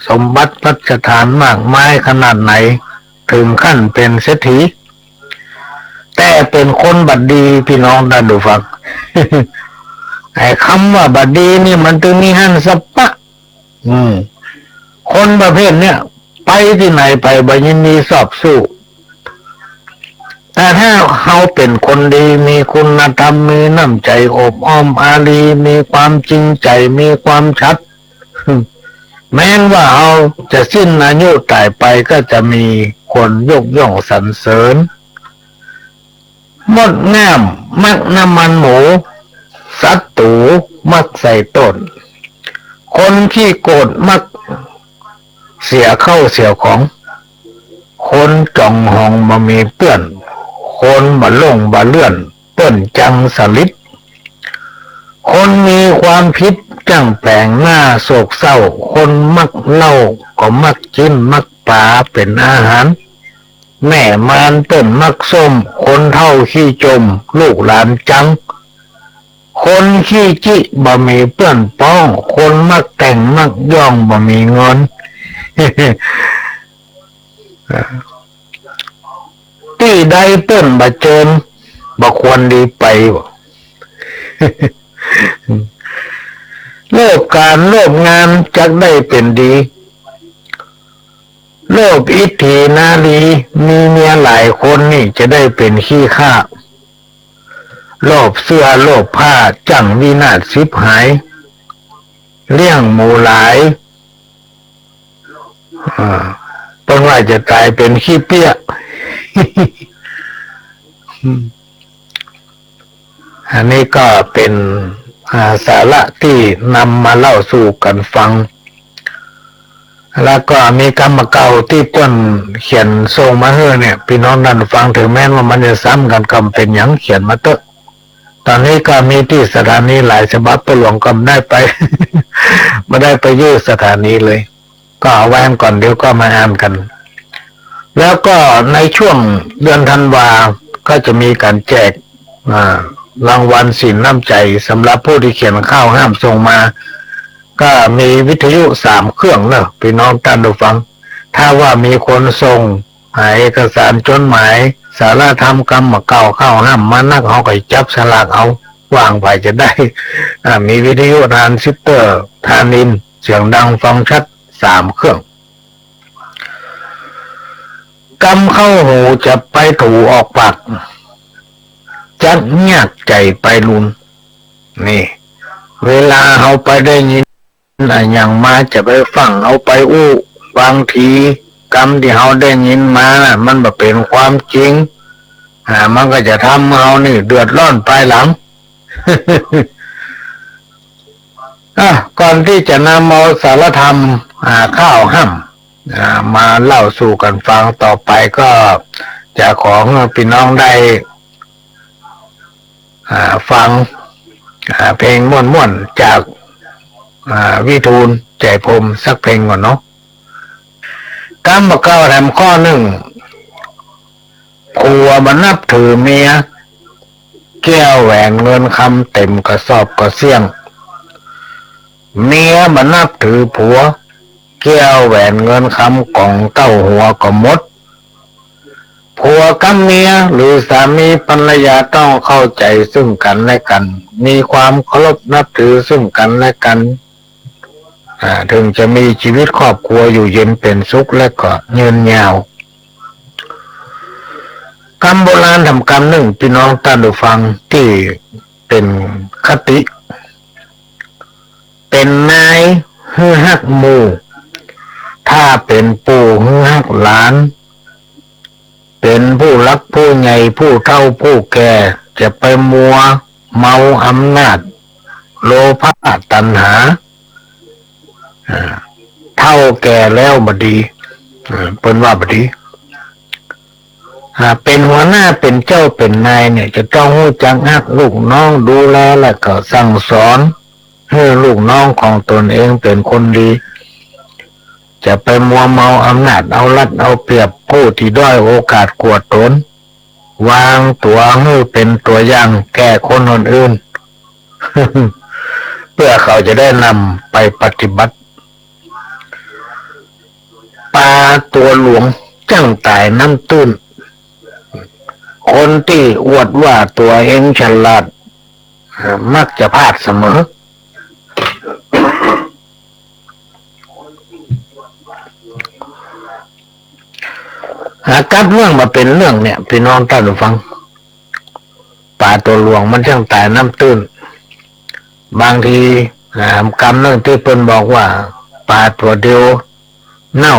สมบัติพัสถานมากมายขนาดไหน เถิงขั้นเป๋นเศรษฐี แต่เป๋นคนบ่ดี ปี้น้องต้านผู้ฟัง ไอ้กำว่าบ่ดีนี่มันเถิงมีหั้นสะปะ อืม คนประเภทเนี้ย ไปตี้ไหนไปบ่ยินดีซอบสู้ แต่ถ้าเฮาเป๋นคนดี มีคุณธรรม มีน้ำใจ๋อบอ้อมอารี มีความจริงใจ๋ มีความสัตย์ แม้นว่าเฮาจะสิ้นอายุต๋ายไป ก็จะมีคนยกย่องสรรเสริญ มดงามมักน้ำมันหมู ศัตรู๋มักใส่ต้น คนขี้โกรธมักเสียเข้าเสียของ คนจ๋องหองบ่มีเปื้อน คนบ่หลงบ่เลื่อน เปิ้นจังสลิด คนมีความผิดจ้างแป๋งหน้าโศกเศร้า คนมักเหล้าก็มักจิ๊นมักปาเป๋นอาหาร แม่มารเปิ้นมักส้ม คนเฒ่าขี้จม ลูกหลานจัง คนขี้จิบ่มีเปื้อนป้อง คนมักแต่งมักย่องบ่มีเงิน ตี้ใดเปิ้นบ่เจิญ บ่ควรดีไป โลภก๋านโลภงานจักได้เป๋นดี โลภอิทธินารี มีเมียหลายคนนี่จะได้เป๋นขี้ข้า โลภเสื้อโลภผ้าจั่งวินาศฉิบหาย เลี้ยงหมูหลาย อ่า เปิ้นว่าจะต๋ายเป๋นขี้เปี้ย อันนี้ก็เป๋น อ่า สาระตี้นำมาเล่าสู่กั๋นฟัง แล้วก็มีกำบ่าเก่าตี้เปิ้นเขียนส่งมาหื้อเนี่ย ปี้น้องต้านฟัง เถิงแม้นว่ามันจะซ้ำกั๋นก็บ่เป๋นหยัง เขียนมาเต๊อะ ต๋อนนี้ก็มีตี้สถานีหลายฉบับ ป้อหลวงก็บ่ได้ไป บ่ได้ไปอยู่สถานีเลย ก็เอาไว้ก่อน เดี๋ยวก็มาอ่านกั๋น แล้วก็ในช่วงเดือนธันวาก็จะมีก๋านแจก อ่า รางวัลสินน้ำใจ๋สำหรับผู้ตี้เขียนข่าวห้ามส่งมา ก็มีวิทยุสามเครื่องเนาะ ปี้น้องต้านผู้ฟัง ถ้าว่ามีคนส่ง อ่า เอกสารจ๋ดหมาย สารธรรมกำบ่าเกล้าข้าวห้ามมานัก เฮาก็จับสลากเอา ว่าใผจะได้ อ่า มีวิทยุทรานซิสเตอร์ ทรานอิน เสียงดังฟังชัด สามเครื่อง กำเข้าหูจะไปถูออกปาก จักยากใจ๋ไปลุน นี่ เวลาเฮาไปได้ยินอะหยังมาจะไปฟั่งเอาไปอู้ บางทีกำตี้เฮาได้ยินมาน่ะ มันบ่เป๋นความจริง อ่า มันก็จะทำเฮานี่เดือดร้อนภายหลัง อ่ะ ก่อนตี้จะนำเอาสารธรรม อ่า ข้าวห้าม อ่า มาเล่าสู่กั๋นฟังต่อไป ก็จะขอหื้อปี้น้องได้ อ่า ฟัง อ่า เพลงม่วนๆ จาก อ่า วิทูล ใจ๋พรหม สักเพลงก่อนเนาะ กำบ่าเกล้าแถมข้อนึ่ง ผัวบ่นับถือเมีย แก้วแหวนเงินคำเต๋มกระสอบกระเสี้ยง เมียบ่นับถือผัว แก้วแหวนเงินคำก๋องเต้าหัวก็หมด ผัวกับเมียหรือสามีภรรยาต้องเข้าใจ๋ซึ่งกั๋นและกั๋น มีความเคารพนับถือซึ่งกั๋นและกั๋น อ่า เถิงจะมีจีวิตครอบครัวอยู่เย็นเป๋นสุขและก็ยืนยาว กำโบราณแถมกำนึ่ง ปี้น้องต้านผู้ฟังตี้เป๋นคติ เป๋นนายหื้อฮักหมู่ ถ้าเป๋นปู่หื้อฮักหลาน เป๋นผู้หลักผู้ใหญ่ผู้เฒ่าผู้แก่ จะไปมัวเมาอำนาจ โลภะตัณหา อ่า เฒ่าแก่แล้วบ่ดี อ่า เปิ้นว่าบ่ดี อ่า เป๋นหัวหน้าเป๋นเจ้าเป๋นนายเนี่ย จะต้องฮู้จักฮักลูกน้อง ดูแลและก็สั่งสอน หื้อลูกน้องของตนเองเป๋นคนดี จะไปมัวเมาอำนาจ เอารัดเอาเปรียบผู้ตี้ด้อยโอกาสกว่าตน วางตั๋วหื้อเป๋นตั๋วอย่างแก่คนอื่นๆ เปื้อเขาจะได้นำไปปฏิบัติ ป๋าตั๋วหลวงจ้างต๋ายน้ำตื้น คนตี้อวดว่าตั๋วเองฉลาด อ่า มักจะพลาดเสมอ อ่า กลับเรื่องมาเป๋นเรื่องเนี่ย ปี้น้องต้านผู้ฟัง ป๋าตั๋วหลวงมันจ้างต๋ายน้ำตื้น บางที อ่า กำนึ่งตี้เปิ้นบอกว่า ป๋าตั๋วเดียวเน่า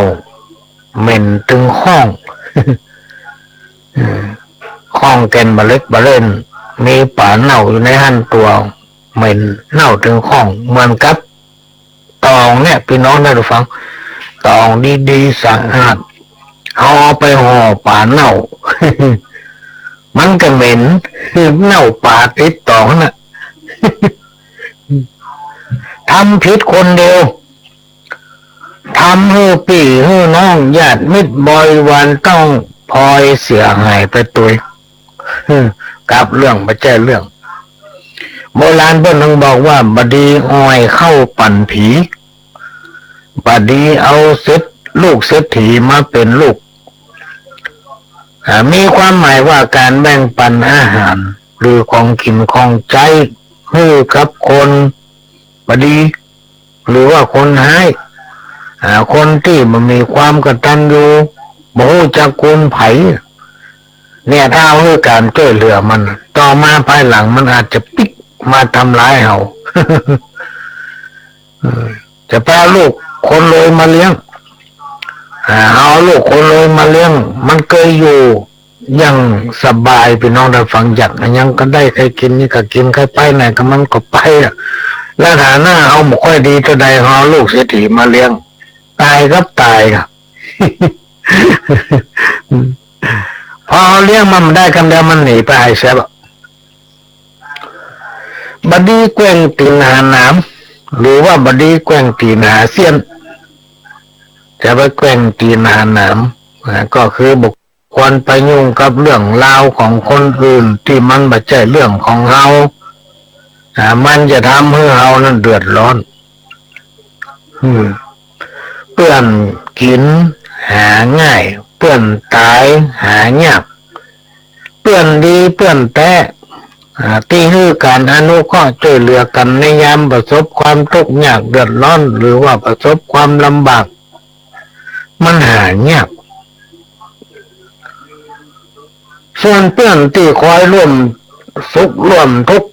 เหม็นตึงข้อง อืม ข้องแก่นบ่าเล็กบ่าเล่น มีป๋าเน่าอยู่ในหั้นตั๋ว เหม็นเน่าตึงข้อง เหมือนกับตองเนี่ย ปี้น้องต้านผู้ฟัง ตองดีๆ สะอาด เอาไปห่อป๋าเน่า มันก็เหม็น เน่าป๋าติดตองน่ะ ทำผิดคนเดียว ทำหื้อปี้หื้อน้องญาติมิตรบริวารต้องพลอยเสียหายไปตวย กลับเรื่องบ่ใจ้เรื่อง โบราณเปิ้นยังบอกว่า บ่ดีอ่อยข้าวปั๋นผี บ่ดีเอาเศรษฐ ลูกเศรษฐีมาเป๋นลูก อ่า มีความหมายว่าก๋านแบ่งปั๋นอาหาร หรือของกิ๋นของใจ๊ หื้อกับคนบ่ดี หรือว่าคนฮ้าย อ่า คนตี้บ่มีความกตัญญู บ่ฮู้จักคุณใผ เนี่ย ถ้าเฮาหื้อก๋านจ้วยเหลือมัน ต่อมาภายหลังมันอาจจะปิ๊กมาทำร้ายเฮา เออ จะไปเอาลูกคนรวยมาเลี้ยง อ่า เอาลูกคนรวยมาเลี้ยง มันเกยอยู่อย่างสบาย ปี้น้องต้านผู้ฟัง อยากอะหยังก็ได้ ใค่กิ๋นนี่ก็กิ๋น ใค่ไปไหนก็มันก็ไปอะ แล้วฐานะเฮาบ่ค่อยดีเต้าใด เฮาเอาลูกเศรษฐีมาเลี้ยง ต๋ายกับต๋ายอะ พอเฮาเลี้ยงมันบ่ได้กำเดียว มันหนีไปหายแซบอะ บ่ดีแกว่งตี๋นหาหนาม หรือว่าบ่ดีแกว่งตี๋นหาเสี้ยน จะไปแกว่งตี๋นหาหนาม อ่า ก็คือบ่ควรไปยุ่งกับเรื่องราวของคนอื่นตี้มันบ่ใจ้เรื่องของเฮา อ่า มันจะทำหื้อเฮานั้นเดือดร้อน อืม เปื้อนกิ๋น หาง่าย เปื้อนต๋ายหายาก เปื้อนดีเปื้อนแต๊ อ่า ตี้หื้อก๋านอนุเคราะห์จ้วยเหลือกั๋นในยามประสบความตุ๊กข์ยากเดือดร้อน หรือว่าประสบความลำบาก มันหายาก ส่วนเปื้อนตี้คอยร่วมสุขร่วมตุ๊กข์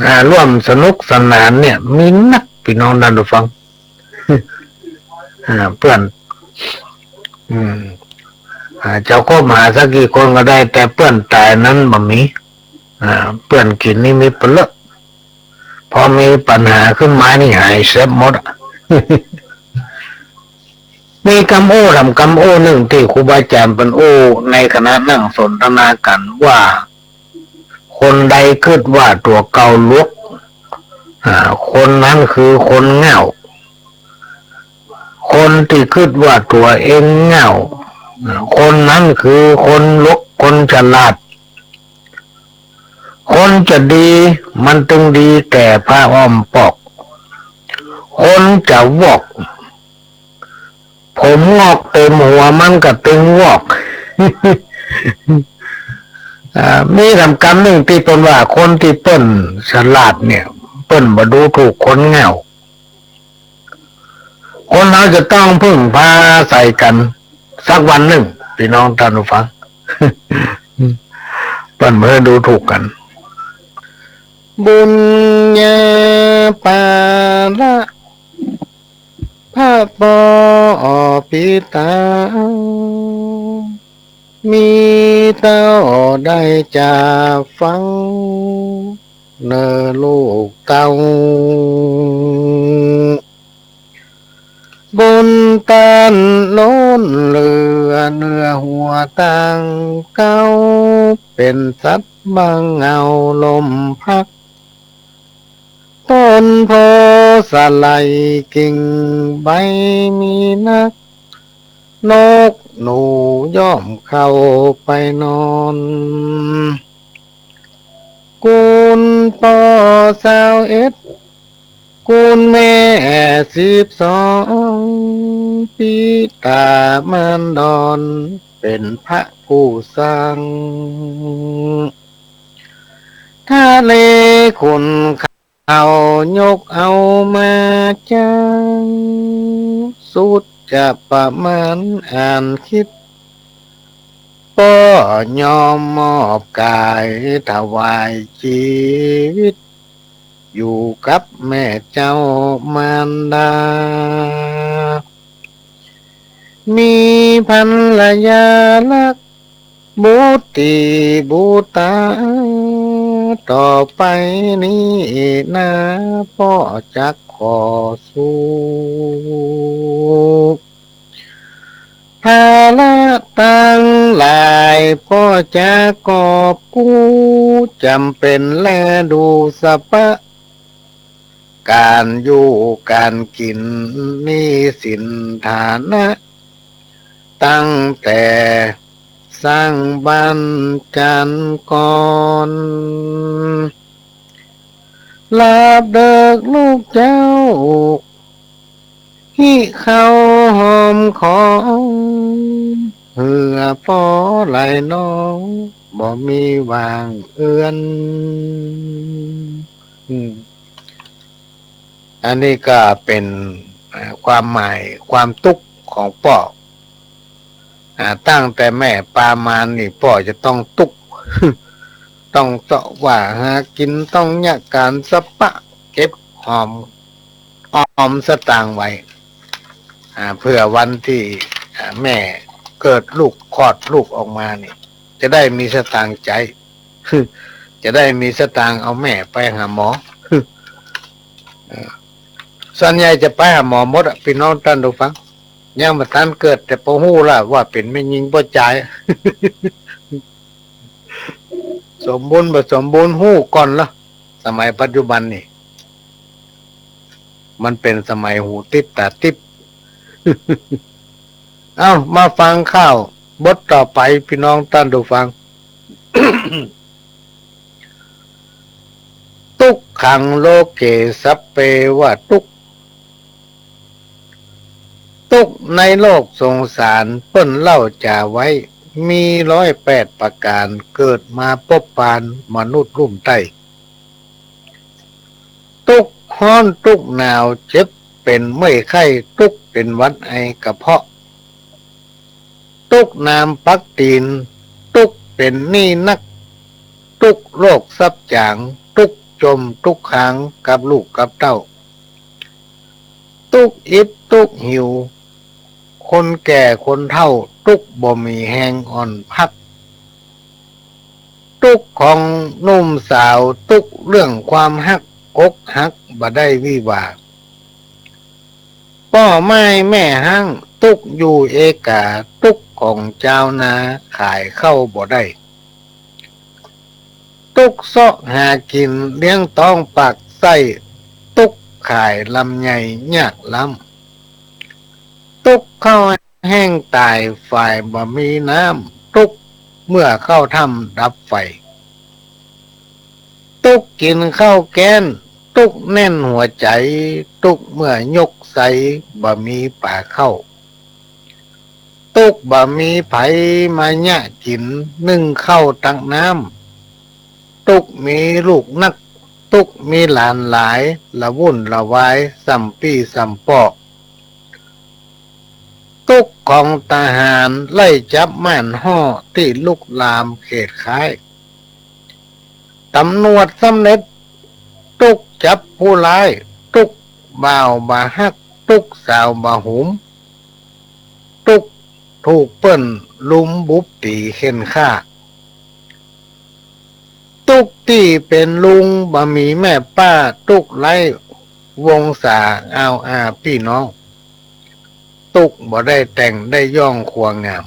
อ่า ร่วมสนุกสนานเนี่ย มีนัก ปี้น้องต้านผู้ฟัง อ่า เปื้อน อืม อ่า จะคบหาสักกี่คนก็ได้ แต่เปื้อนต๋ายนั้นบ่มี อ่า เปื้อนกิ๋นนี่มีเป๋นเล่อะ พอมีปัญหาขึ้นมานี่หายแซบหมดอะ มีกำอู้แหลมกำอู้นึ่งตี้ครูบาอาจ๋ารย์เปิ้นอู้ในขณะนั่งสนทนากั๋นว่า คนใดกึ๊ดว่าตั๋วเก่าหลวก อ่า คนนั้นคือคนเหง้า คนตี้กึ๊ดว่าตั๋วเองเหง้า อ่า คนนั้นคือคนหลวก คนฉลาด คนจะดีมันตึงดีแก่ผ้าอ้อมปอก คนจะวอก ผมงอกเต็มหัวมันก็ตึงวอก อ่า มีแหลมกำนึ่งตี้เปิ้นว่าคนตี้เปิ้นฉลาดเนี่ย เปิ้นบ่ดูถูกคนเหง้า คนเฮาจะต้องพึ่งพาอาศัยกั๋นสักวันนึ่ง ปี้น้องต้านผู้ฟัง เปิ้นบ่หื้อดูถูกกั๋น บุญญาปาละ พระปอปิตา มีเต้าได้จะฟัง เน่อลูกเต้า บุญต้านล้นเหลือเนื้อหัวตางเก๊า เป๋นสัตว์บังเอาลมพัด ต้นโพธิ์สะไหล่กิ่งใบมีนัก นกหนูย่อมเข้าไปนอน กุณป้อซาวเอ็ด กุณแม่สิบสอง ปิตามารดอน เป๋นพระผู้สร้าง ทะเลขุ่น เขายกเอามาจาง สุดจะประมาณอ่านคิด ป้อยอมมอบก๋ายถวายจีวิต อยู่กับแม่เจ้ามารดา มีภรรยารัก บุตรีบุตรา ต่อไปนี้นา ป้อจักขอสู้ ภาระตังหลาย ป้อจักกอบกู้ จ๋ำเป๋นแลดูสะปะ ก๋านอยู่ก๋านกิ๋น หนี้สินฐานะ ตั้งแต่สร้างบ้านจันก่อน ลาบเดิกลูกเจ้า หิเข้าหอมของ เหื้อป้อไหลนอง บ่มีว่างเอือน อืม อันนี้ก็เป๋น เอ่อ ความหมายความตุ๊กข์ของป้อ อ่า ตั้งแต่แม่ปามานี่ป้อจะต้องตุ๊กข์ ต้องเซาะว่าหากิ๋น ต้องเยียะก๋านสะปะ เก็บหอม ออมสตางค์ไว้ อ่า เผื่อวันตี้ อ่า แม่เกิดลูกคลอดลูกออกมานี่ จะได้มีสตางค์ใจ๊ จะได้มีสตางค์เอาแม่ไปหาหมอ เออ ส่วนใหญ่จะไปหาหมอหมดอะ ปี้น้องต้านผู้ฟัง ยังบ่ตันเกิด แต่ป้อฮู้ละว่าเป๋นแม่ญิงป้อจาย สมบูรณ์บ่สมบูรณ์ฮู้ก่อนละ สมัยปัจจุบันนี่ มันเป๋นสมัยหูติ๊บต๋าติ๊บ เอ้า มาฟังข่าวบทต่อไป ปี้น้องต้านผู้ฟัง ตุ๊กขังโลเก สัพเพวะตุ๊ก ตุ๊กข์ในโลกสงสารเปิ้นเล่าจ๋าไว้ มีร้อยแปดประก๋าน เกิดมาปบปานมนุษย์ลุ่มใต้ ตุ๊กฮ้อนตุ๊กหนาว เจ็บเป๋นเมื่อยไข้ ตุ๊กเป๋นหวัดไอกระเพาะ ตุ๊กน้ำปักตี๋น ตุ๊กเป๋นหนี้นัก ตุ๊กโรคซับจ๋าง ตุ๊กจ๋มตุ๊กค้างกับลูกกับเต้า ตุ๊กอิดตุ๊กหิว คนแก่คนเฒ่า ตุ๊กบ่มีแฮงอ่อนพัก ตุ๊กของหนุ่มสาว ตุ๊กเรื่องความฮัก อกหักบ่ได้วิวาห์ ป้อไม้แม่ฮ้าง ตุ๊กอยู่เอกา ตุ๊กของจาวนา ขายข้าวบ่ได้ ตุ๊กเซาะหากิ๋น เลี้ยงต๊องปากไส้ ตุ๊กขายลำไยยากล้ำ ตุ๊กข้าวแห้งต๋าย ฝ่ายบ่มีน้ำ ตุ๊กเมื่อเข้าถ้ำดับไฟ ตุ๊กกิ๋นข้าวแก้น ตุ๊กแน่นหัวใจ๋ ตุ๊กเมื่อยกใส บ่มีป๋าเข้า ตุ๊กบ่มีใผมาเยียะกิ๋น นึ่งข้าวตักน้ำ ตุ๊กมีลูกนัก ตุ๊กมีหลานหลาย ละวุ่นละวายส่ำปี้ส่ำป้อ ตุ๊กของทหาร ไล่จับม่านฮ่อ ตี้ลุกลามเขตค้าย ต๋ำรวจสำเร็จ ตุ๊กจับผู้ร้าย ตุ๊กบ่าวบ่ฮัก ตุ๊กสาวบ่หุม ตุ๊กถูกเปิ้นลุมบุบตี๋เข่นฆ่า ตุ๊กตี้เป๋นลุงบ่มีแม่ป้า ตุ๊กไร้วงศาอาวอาปี้น้อง ตุ๊กบ่ได้แต่งได้ย่องครัวงาม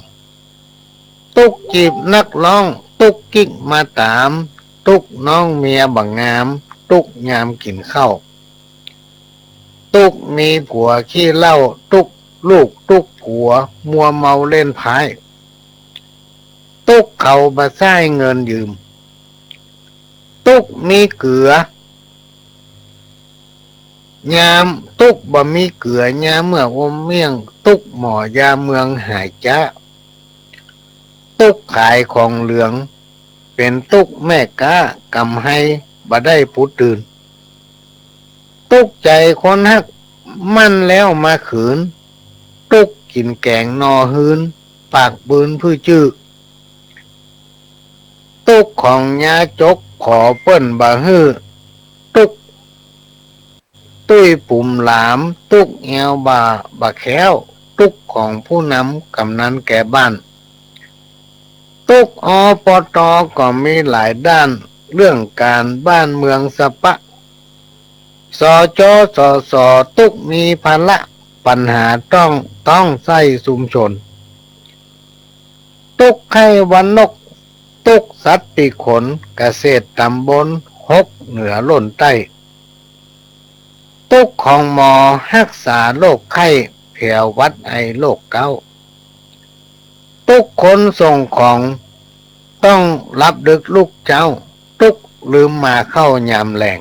ตุ๊กจีบนักร้อง ตุ๊กกิ๊กมาต๋าม ตุ๊กน้องเมียบ่งาม ตุ๊กยามกิ๋นข้าว ตุ๊กมีผัวขี้เหล้า ตุ๊กลูกตุ๊กผัว มัวเมาเล่นไพ่ ตุ๊กเขาบ่ใช้เงินยืม ตุ๊กมีเกือ ยามตุ๊กบ่มีเกือ ยามเมื่ออมเมี่ยง ตุ๊กหมอยาเมืองหายจ๊า ตุ๊กขายของเหลือง เป๋นตุ๊กแม่ก๊า กำไรบ่ได้ปู๊ดตื่น ตุ๊กใจ๋คนฮัก มั่นแล้วมาขืน ตุ๊กกิ๋นแก๋งนอฮื้น ปากปืนพื้อจื้อ ตุ๊กของยาจก ขอเปิ้นบ่หื้อ ตุ๊กตุ้ยปุ๋มหลาม ตุ๊กแอวบ่าบ่แคล้ว ตุ๊กของผู้นำก๋ำนันแก่บ้าน ตุ๊ก อปต. ก็มีหลายด้าน เรื่องก๋านบ้านเมืองสะปะ สจ. สส. ตุ๊กมีภาระ ปัญหาต้อง ต้องใช้ชุมชน ตุ๊กไข้หวัดนก ตุ๊กสัตว์ปีกขน เกษตรต๋ำบลหก เหนือล้นใต้ ตุ๊กของหมอฮักษาโรคไข้ แผวหวัดไอโรคเก๊า ตุ๊กคนส่งของ ต้องหลับดึกลุกเจ๊า ตุ๊กลืมมาเข้ายามแลง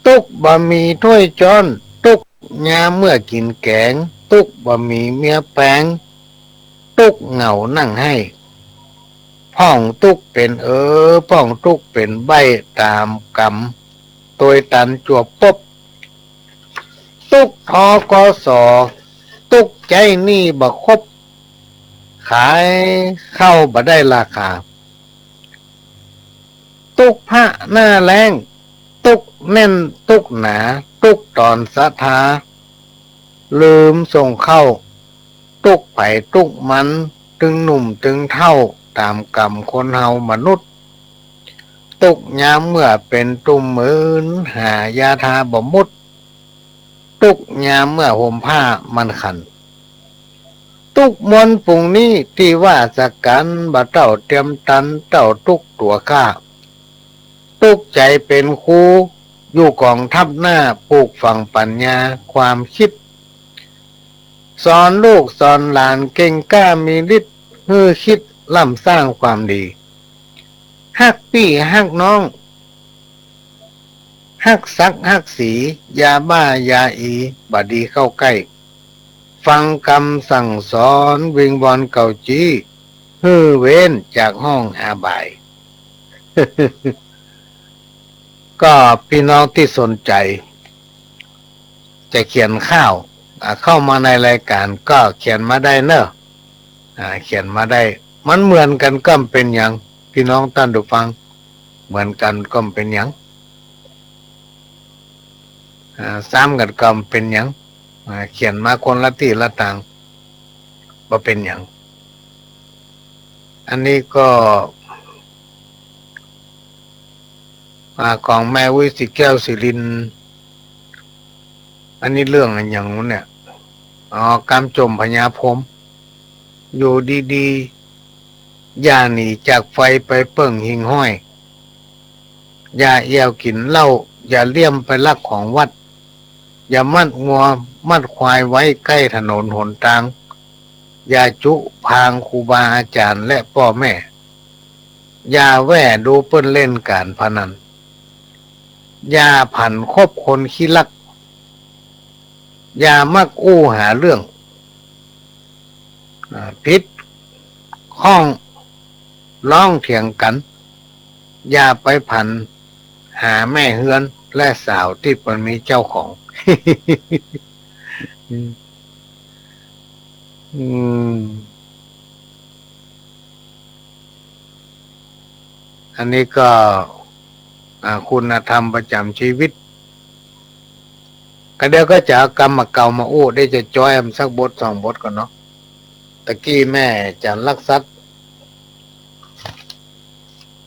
ตุ๊กบ่มีถ้วยจ๊อน ตุ๊กยามเมื่อกิ๋นแก๋ง ตุ๊กบ่มีเมียแป๋ง ตุ๊กเหงานั่งไห้ พ่องตุ๊กเป๋นเออ พ่องตุ๊กเป๋นใบ้ ต๋ามกำ ตวยตันจวบปบ ตุ๊ก ทกส. ตุ๊กใจ๊หนี้บ่ครบ ขายข้าวบ่ได้ราคา ตุ๊กพระหน้าแล้ง ตุ๊กแน่นตุ๊กหนา ตุ๊กต๋อนศรัทธา ลืมส่งข้าว ตุ๊กใผตุ๊กมัน ตึงหนุ่มตึงเฒ่า ต๋ามกำคนเฮามนุษย์ ตุ๊กยามเมื่อเป๋นตุ่มมืน หายาทาบ่มุด ตุ๊กยามเมื่อห่มผ้ามันขัน ตุ๊กมวลฝูงนี้ตี้ว่าสะกั๋น บ่เต้าเตียมตัน เต้าตุ๊กตั๋วข้า ตุ๊กใจ๋เป๋นครู อยู่ก๋องทัพหน้า ปลูกฝังปั๋ญญาความกึ๊ด สอนลูกสอนหลานเก่งกล้ามีฤทธิ์ หื้อคิดล้ำสร้างความดี ฮักปี้ฮักน้อง ฮักศักดิ์ฮักศรี ยาบ้ายาอีบ่ดีเข้าใก้ ฟังกำสั่งสอน วิงวอนเก่าจี้ หื้อเว้นจากห้องอบาย ก็ปี้น้องตี้สนใจ๋ จะเขียนข่าว อ่า เข้ามาในรายก๋านก็เขียนมาได้เน่อ อ่า เขียนมาได้ มันเหมือนกั๋นก็บ่เป๋นหยัง ปี้น้องต้านผู้ฟัง เหมือนกั๋นก็บ่เป๋นหยัง อ่า ซ้ำกั๋นก็บ่เป๋นหยัง อ่า เขียนมาคนละตี้ละตาง บ่เป๋นหยัง อันนี้ก็ อ่า ของแม่อุ๊ย ศรีแก้ว ศรีรินทร์ อันนี้เรื่องอะหยังวะเนี่ย อ๋อ กำจ่มพญาพรหม อยู่ดีๆ อย่าหนีจากไฟไปเปิ้งหิ้งห้อย อย่าแอ่วกิ๋นเหล้า อย่าเลี้ยมไปลักของวัด อย่ามัดงัวมัดควายไว้ใก้ถนนหนตาง อย่าจุพางครูบาอาจ๋ารย์และป้อแม่ อย่าแว่ดูเปิ้นเล่นก๋านพนัน อย่าผันคบคนขี้ลัก อย่ามักอู้หาเรื่อง อ่า ผิดข้องร้องเถียงกั๋น อย่าไปผันหาแม่เฮือนและสาวตี้เปิ้นมีเจ้าของ อืม อืม อันนี้ก็ อ่า คุณธรรมประจำชีวิต ก็เดี๋ยวก็จะเอากำเก่ามาอู้ ได้จะจ้อยมันสักบทสองบทก่อนเนาะ ตะกี้แม่จันทร์ลักษัตริย์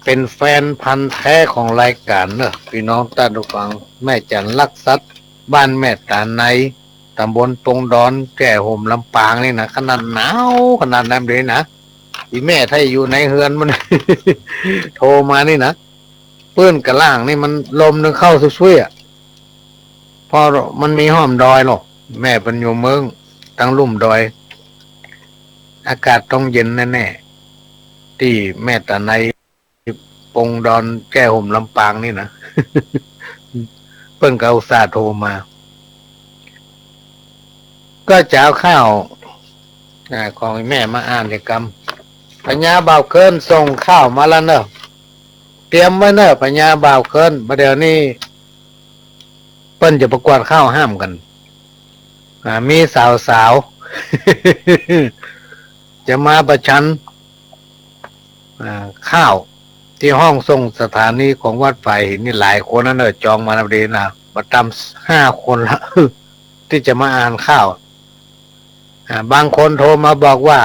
เป๋นแฟนพันธุ์แท้ของรายก๋านเนอะ ปี้น้องต้านผู้ฟัง แม่จันทร์ลักษัตริย์ บ้านแม่ตาไน ต๋ำบลปงดอน แจ้ห่ม ลำปางนี่นะ ขนาดหนาวขนาดนั้นเลยนะ อีแม่ถ้าอยู่ในเฮือนมัน โทรมานี่นะ ปื้นกะล่างนี่มันลมนึ่งเข้าซุยๆ อะ เพราะมันมีฮ่อมดอยเนาะ แม่เปิ้นอยู่เมืองตังลุ่มดอย อากาศต้องเย็นแน่ๆ ตี้แม่ตาไน ปงดอน แจ้ห่ม ลำปางนี่นะ เปิ้นก็อุตส่าห์โทรมา ก็จะเอาข่าว อ่า ของแม่มาอ่านอีกกำ พญาบ่าวเคิ้นส่งข่าวมาแล้วเนอะ เตรียมไว้เนอะ พญาบ่าวเคิ้น บ่าเดี๋ยวนี้ เปิ้นจะประกวดข่าวห้ามกั๋น อ่า มีสาวๆ จะมาประชัน อ่า ข่าวตี้ห้องส่งสถานีของวัดฝายหินนี่หลายคนนะเนอะ จองมาพอดีนะ บ่ต่ำห้าคนละ ตี้จะมาอ่านข่าว อ่า บางคนโทรมาบอกว่า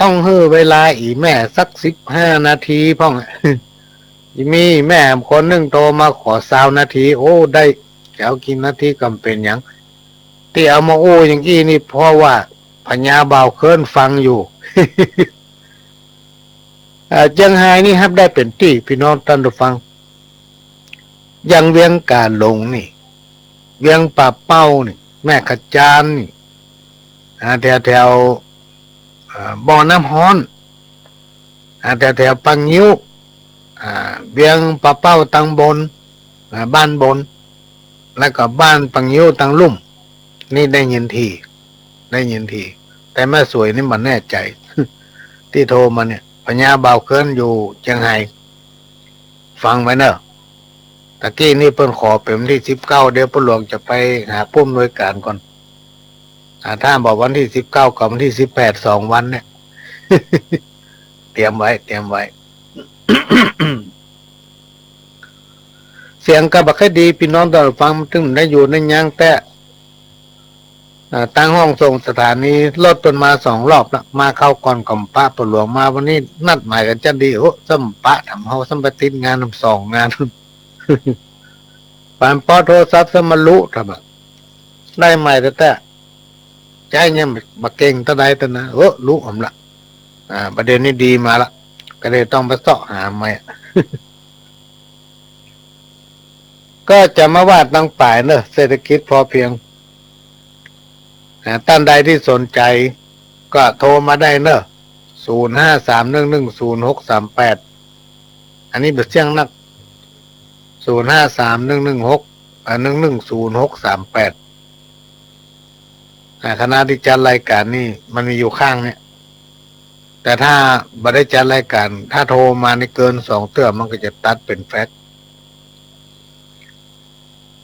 ต้องหื้อเวลาอี่แม่สักสิบห้านาทีพ่อง มีแม่คนนึ่งโทรมาขอซาวนาที โอ้ ได้ จะเอากี่นาทีก็บ่เป๋นหยัง ตี้เอามาอู้อย่างอี้นี่ เพราะว่าพญาบ่าวเคิ้นฟังอยู่ เอ่อ เจียงฮายนี่ฮับได้เป๋นตี้ ปี้น้องต้านผู้ฟัง อย่างเวียงก๋าหลงนี่ เวียงป่าเป้านี่ แม่ขะจานนี่ อ่า แถวๆ อ่า บ่อน้ำฮ้อน อ่า แถวๆ ป่างิ้ว อ่า เวียงป่าเป้าตังบน อ่า บ้านบน แล้วก็บ้านป่างิ้วตังลุ่ม นี่ได้ยินถี่ ได้ยินถี่ แต่แม่สวยนี่บ่แน่ใจ๋ ตี้โทรมาเนี่ย พญาบ่าวเคิ้นอยู่เจียงฮาย ฟังไว้เนอะ ตะกี้นี่เปิ้นขอเป๋นวันตี้สิบเก้า เดี๋ยวป้อหลวงจะไปหาผู้อำนวยก๋านก่อน อ่า ถ้าบอกวันตี้สิบเก้ากับวันตี้สิบแปด สองวันเนี่ย เตรียมไว้ เตรียมไว้ เสียงก็บ่ค่อยดี ปี้น้องต้านผู้ฟัง มันตึงได้อยู่ในย่างแต๊ อ่า ตังห้องส่งสถานี รถเปิ้นมาสองรอบละ มาคราวก่อนก็บ่ปะป้อหลวง มาวันนี้นัดหมายกั๋นจั้นดี โอ้ ซ้ำปะถามเฮา ซ้ำไปติดงานสองงาน ปานปอโทรศัพท์ซ้ำมาลุถามอะ ได้ใหม่แต๊ๆ ใจ๊ยังบ่เก่งเต้าใดเต้านะ เออ ลุอำละ อ่า ประเด็นนี้ดีมาละ ก็เลยต้องไปเซาะหาใหม่ ก็จะมาว่าตังป๋ายเนอะ เศรษฐกิจพอเพียง อ่า ต้านใดตี้สนใจ๋ก็โทรมาได้เนอะ ศูนย์ห้าสามหนึ่งหนึ่งศูนย์หกสามแปด อันนี้บ่เสี้ยงนัก ศูนย์ห้าสามหนึ่งหนึ่งหก อ่า หนึ่งหนึ่งศูนย์หกสามแปด อ่า คณะตี้จัดรายก๋านนี่มันมีอยู่ข้างเนี่ย แต่ถ้าบ่ได้จัดรายก๋าน ถ้าโทรมานี่เกินสองเตื้อมันก็จะตัดเป๋นแฟกซ์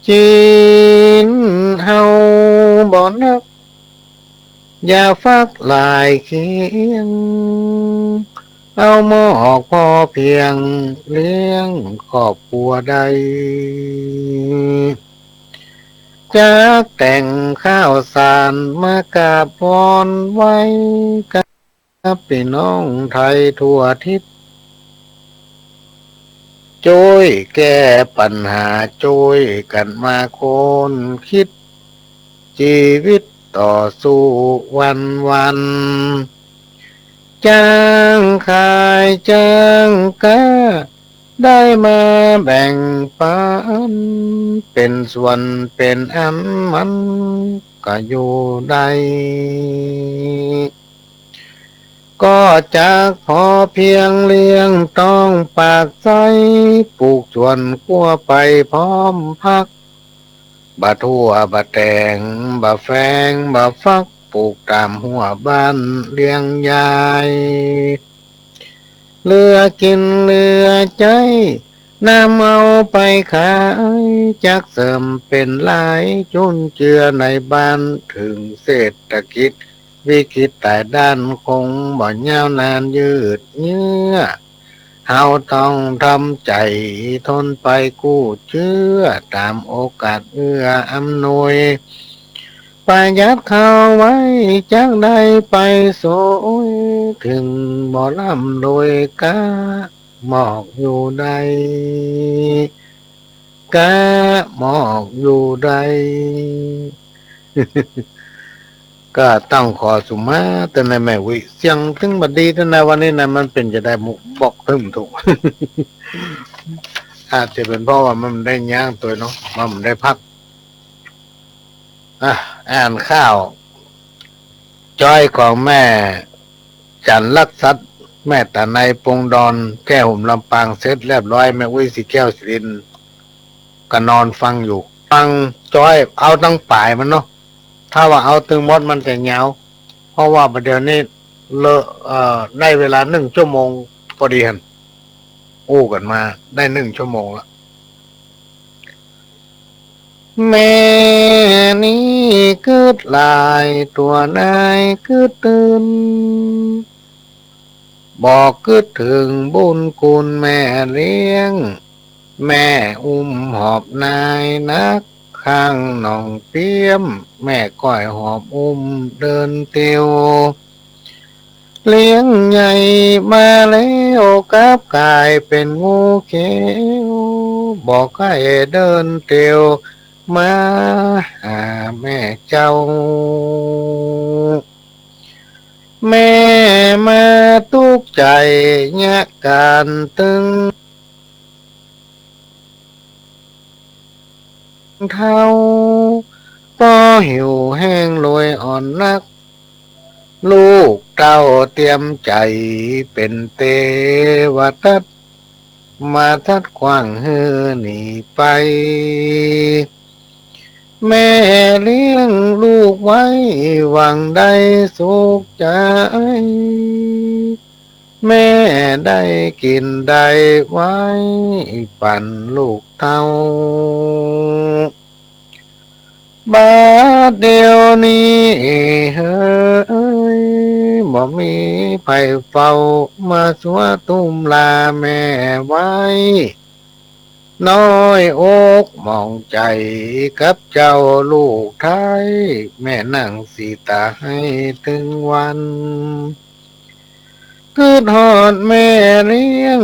กิ๋นเฮาบ่นัก อย่าฟักหลายเคียง เอาหมอกพอเพียงเลี้ยงครอบครัวได้ จักแต่งข้าวสารมากราบวอนไหว้กับปี้น้องไทยทั่วทิศ จ้วยแก้ปัญหา จ้วยกั๋นมาค้นคิด จีวิตต่อสู้วันๆ จ้างขายจ้างก๊า ได้มาแบ่งปัน เป๋นส่วนเป๋นอันมันก็อยู่ได้ ก็จักพอเพียงเลี้ยงต๊องปากไส้ ปลูกสวนครัวไปพร้อมผัก บ่าถั่วบ่าแตงบ่าแฟงบ่าฟัก ปลูกต๋ามหั้วบ้านเลี้ยงยาย เหลือกิ๋นเหลือใจ๊ นำเอาไปขาย จักเสริมเป๋นรายจุนเจือในบ้าน เถิงเศรษฐกิจวิกฤตต๋ายด้าน คงบ่ยาวนานยืดเยื้อ เฮาต้องทำใจ๋ทนไปกู้เจื้อ ต๋ามโอกาสเอื้ออำนวย ประหยัดข้าวไว้จักได้ไปโสย เถิงบ่ร่ำรวยก๊าหมอกอยู่ได้ ก๊าหมอกอยู่ได้ ก็ต้องขอสุมาเตื้อนะแม่อุ๊ย เสียงตึงบ่ดีเตื้อนะวันนี้นะ มันเป๋นจาใดหมู่ บอกตึงบ่ถูก อาจจะเป๋นเพราะว่ามันได้ย้างตวยเนาะ มันได้พัก อ่ะ อ่านข่าว จ้อยของแม่จันทร์ลักษัตริย์ แม่ต๋าไนปงดอน แก้หุมลำปางเสร็จเรียบร้อย แม่อุ๊ยศรีแก้วศรีรินทร์ ก็นอนฟังอยู่ ฟังจ้อย เอาตังป๋ายมันเนาะ ถ้าว่าเอาตึงหมดมันจะยาว เพราะว่าบ่าเดี่ยวนี้เลอะ เอ่อ ได้เวลานึ่งชั่วโมงปอดีหั้น อู้กั๋นมาได้นึ่งชั่วโมงละ แม่นี้กึ๊ดหลาย ตัวนายกึ๊ดตื่น บ่กึ๊ดเถิงบุญคุณแม่เลี้ยง แม่อุ้มหอบนายนัก ข้างหนองเปี้ยม แม่ก้อยหอบอุ้มเดินเตียว เลี้ยงใหญ่มาแล้วกลับก๋ายเป๋นงูเขียว บ่ใค่อยเดินเตียวมาหาแม่เจ้า แม่มาตุ๊กข์ใจ๋เยียะก๋านตึง เฒ่า ป้อหิวแห้งโลยอ่อนนัก ลูกเต้าเตียมใจ๋เป๋นเตวทัต มาทัดขว้างหื้อหนีไป แม่เลี้ยงลูกไว้หวังได้สุขใจ๋ แม่ได้กิ๋นได้ไว้ปั๋นลูกเต้า บาดเดี่ยวนี้เฮย บ่มีใผเฝ้า มาซัวตุ้มลาแม่ไว้ น้อยอกหมองใจ๋กับเจ้าลูกไท้ แม่นั่งสีตาไห้ตึงวัน กึ๊ดฮอดแม่เลี้ยง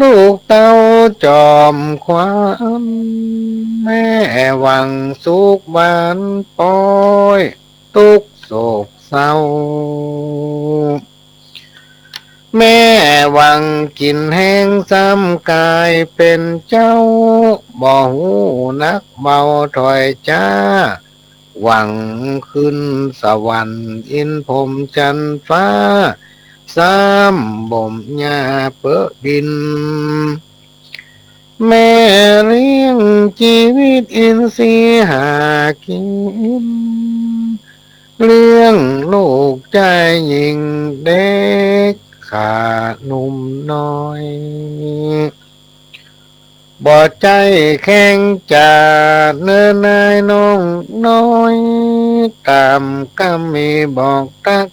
ลูกเต้าจอมขวัญ แม่หวังสุขบานป๊อย ตุ๊กข์โศกเศร้า แม่หวังกิ๋นแฮงซ้ำก๋ายเป๋นเจ้า บ่ฮู้หนักเบาถ้อยจ๋า หวังขึ้นสวรรค์อินทร์พรหมจันทร์ฟ้า ซ้ำบ่มหญ้าเปอะดิน แม่เลี้ยงจีวิตอินทรีย์หากิ๋น เลี้ยงลูกจายญิงเด็กข้าหนุ่มน้อย บ่ใจ้แข็งจ๋าเน่อนายน้องน้อย ต๋ามกำมีบอกตั๊ก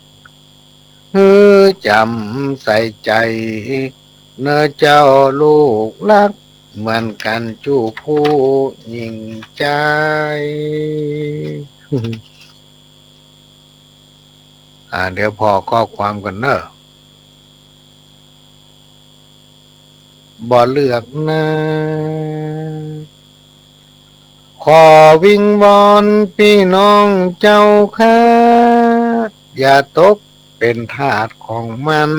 หื้อจ๋ำใส่ใจ๋ เน่อเจ้าลูกฮัก เหมือนกั๋นจุผู้ญิงจาย อ่า เดี๋ยวผ่อข้อความก่อนเน่อ บ่เลือกหน้า ขอวิงวอนปี้น้องเจ้าข้า อย่าตกเป๋นทาสของมัน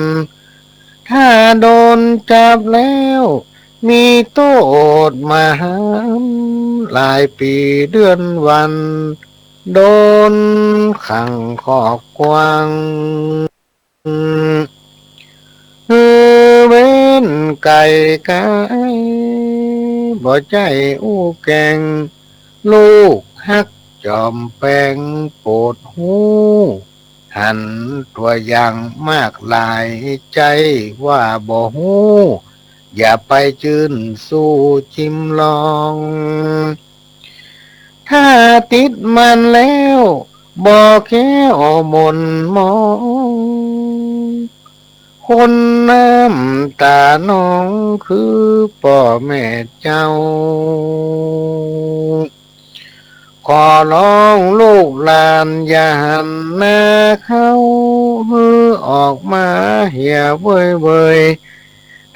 ถ้าโดนจับแล้ว มีโต้ษมหันต์ หลายปี๋เดือนวัน โดนขังคอกกว้าง หื้อเว้นไก๋ก๋าย บ่ใจ้อู้แก๋ง ลูกฮักจ๋อมแป๋งโปรดฮู้ หันตั๋วอย่างมากหลาย ใจ้ว่าบ่ฮู้ อย่าไปจื้นสู้จิมลอง ถ้าติดมันแล้ว บ่แคล้วหม่นหมอง คนน้ำต๋านองคือป้อแม่เจ้า ขอร้องลูกหลานอย่าหันหน้าเข้า หื้อออกมาเหียเว่ยเว่ย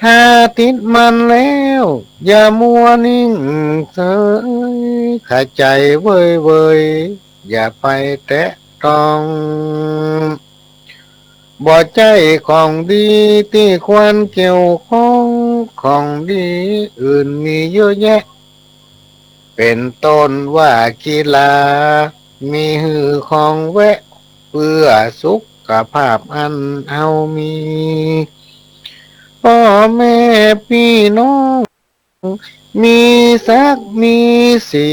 ถ้าติดมันแล้ว อย่ามัวนิ่งเสย ขะใจ๋เว่ยเว่ย อย่าไปแตะต้อง บ่ใจ้ของดีตี้ควรเกี่ยวข้อง ของดีอื่นมีเยอะแยะ เป๋นต้นว่ากีฬา มีหื้อคองแวะ เปื้อสุขภาพอันเฮามี ป้อแม่ปี้น้อง มีศักดิ์มีศรี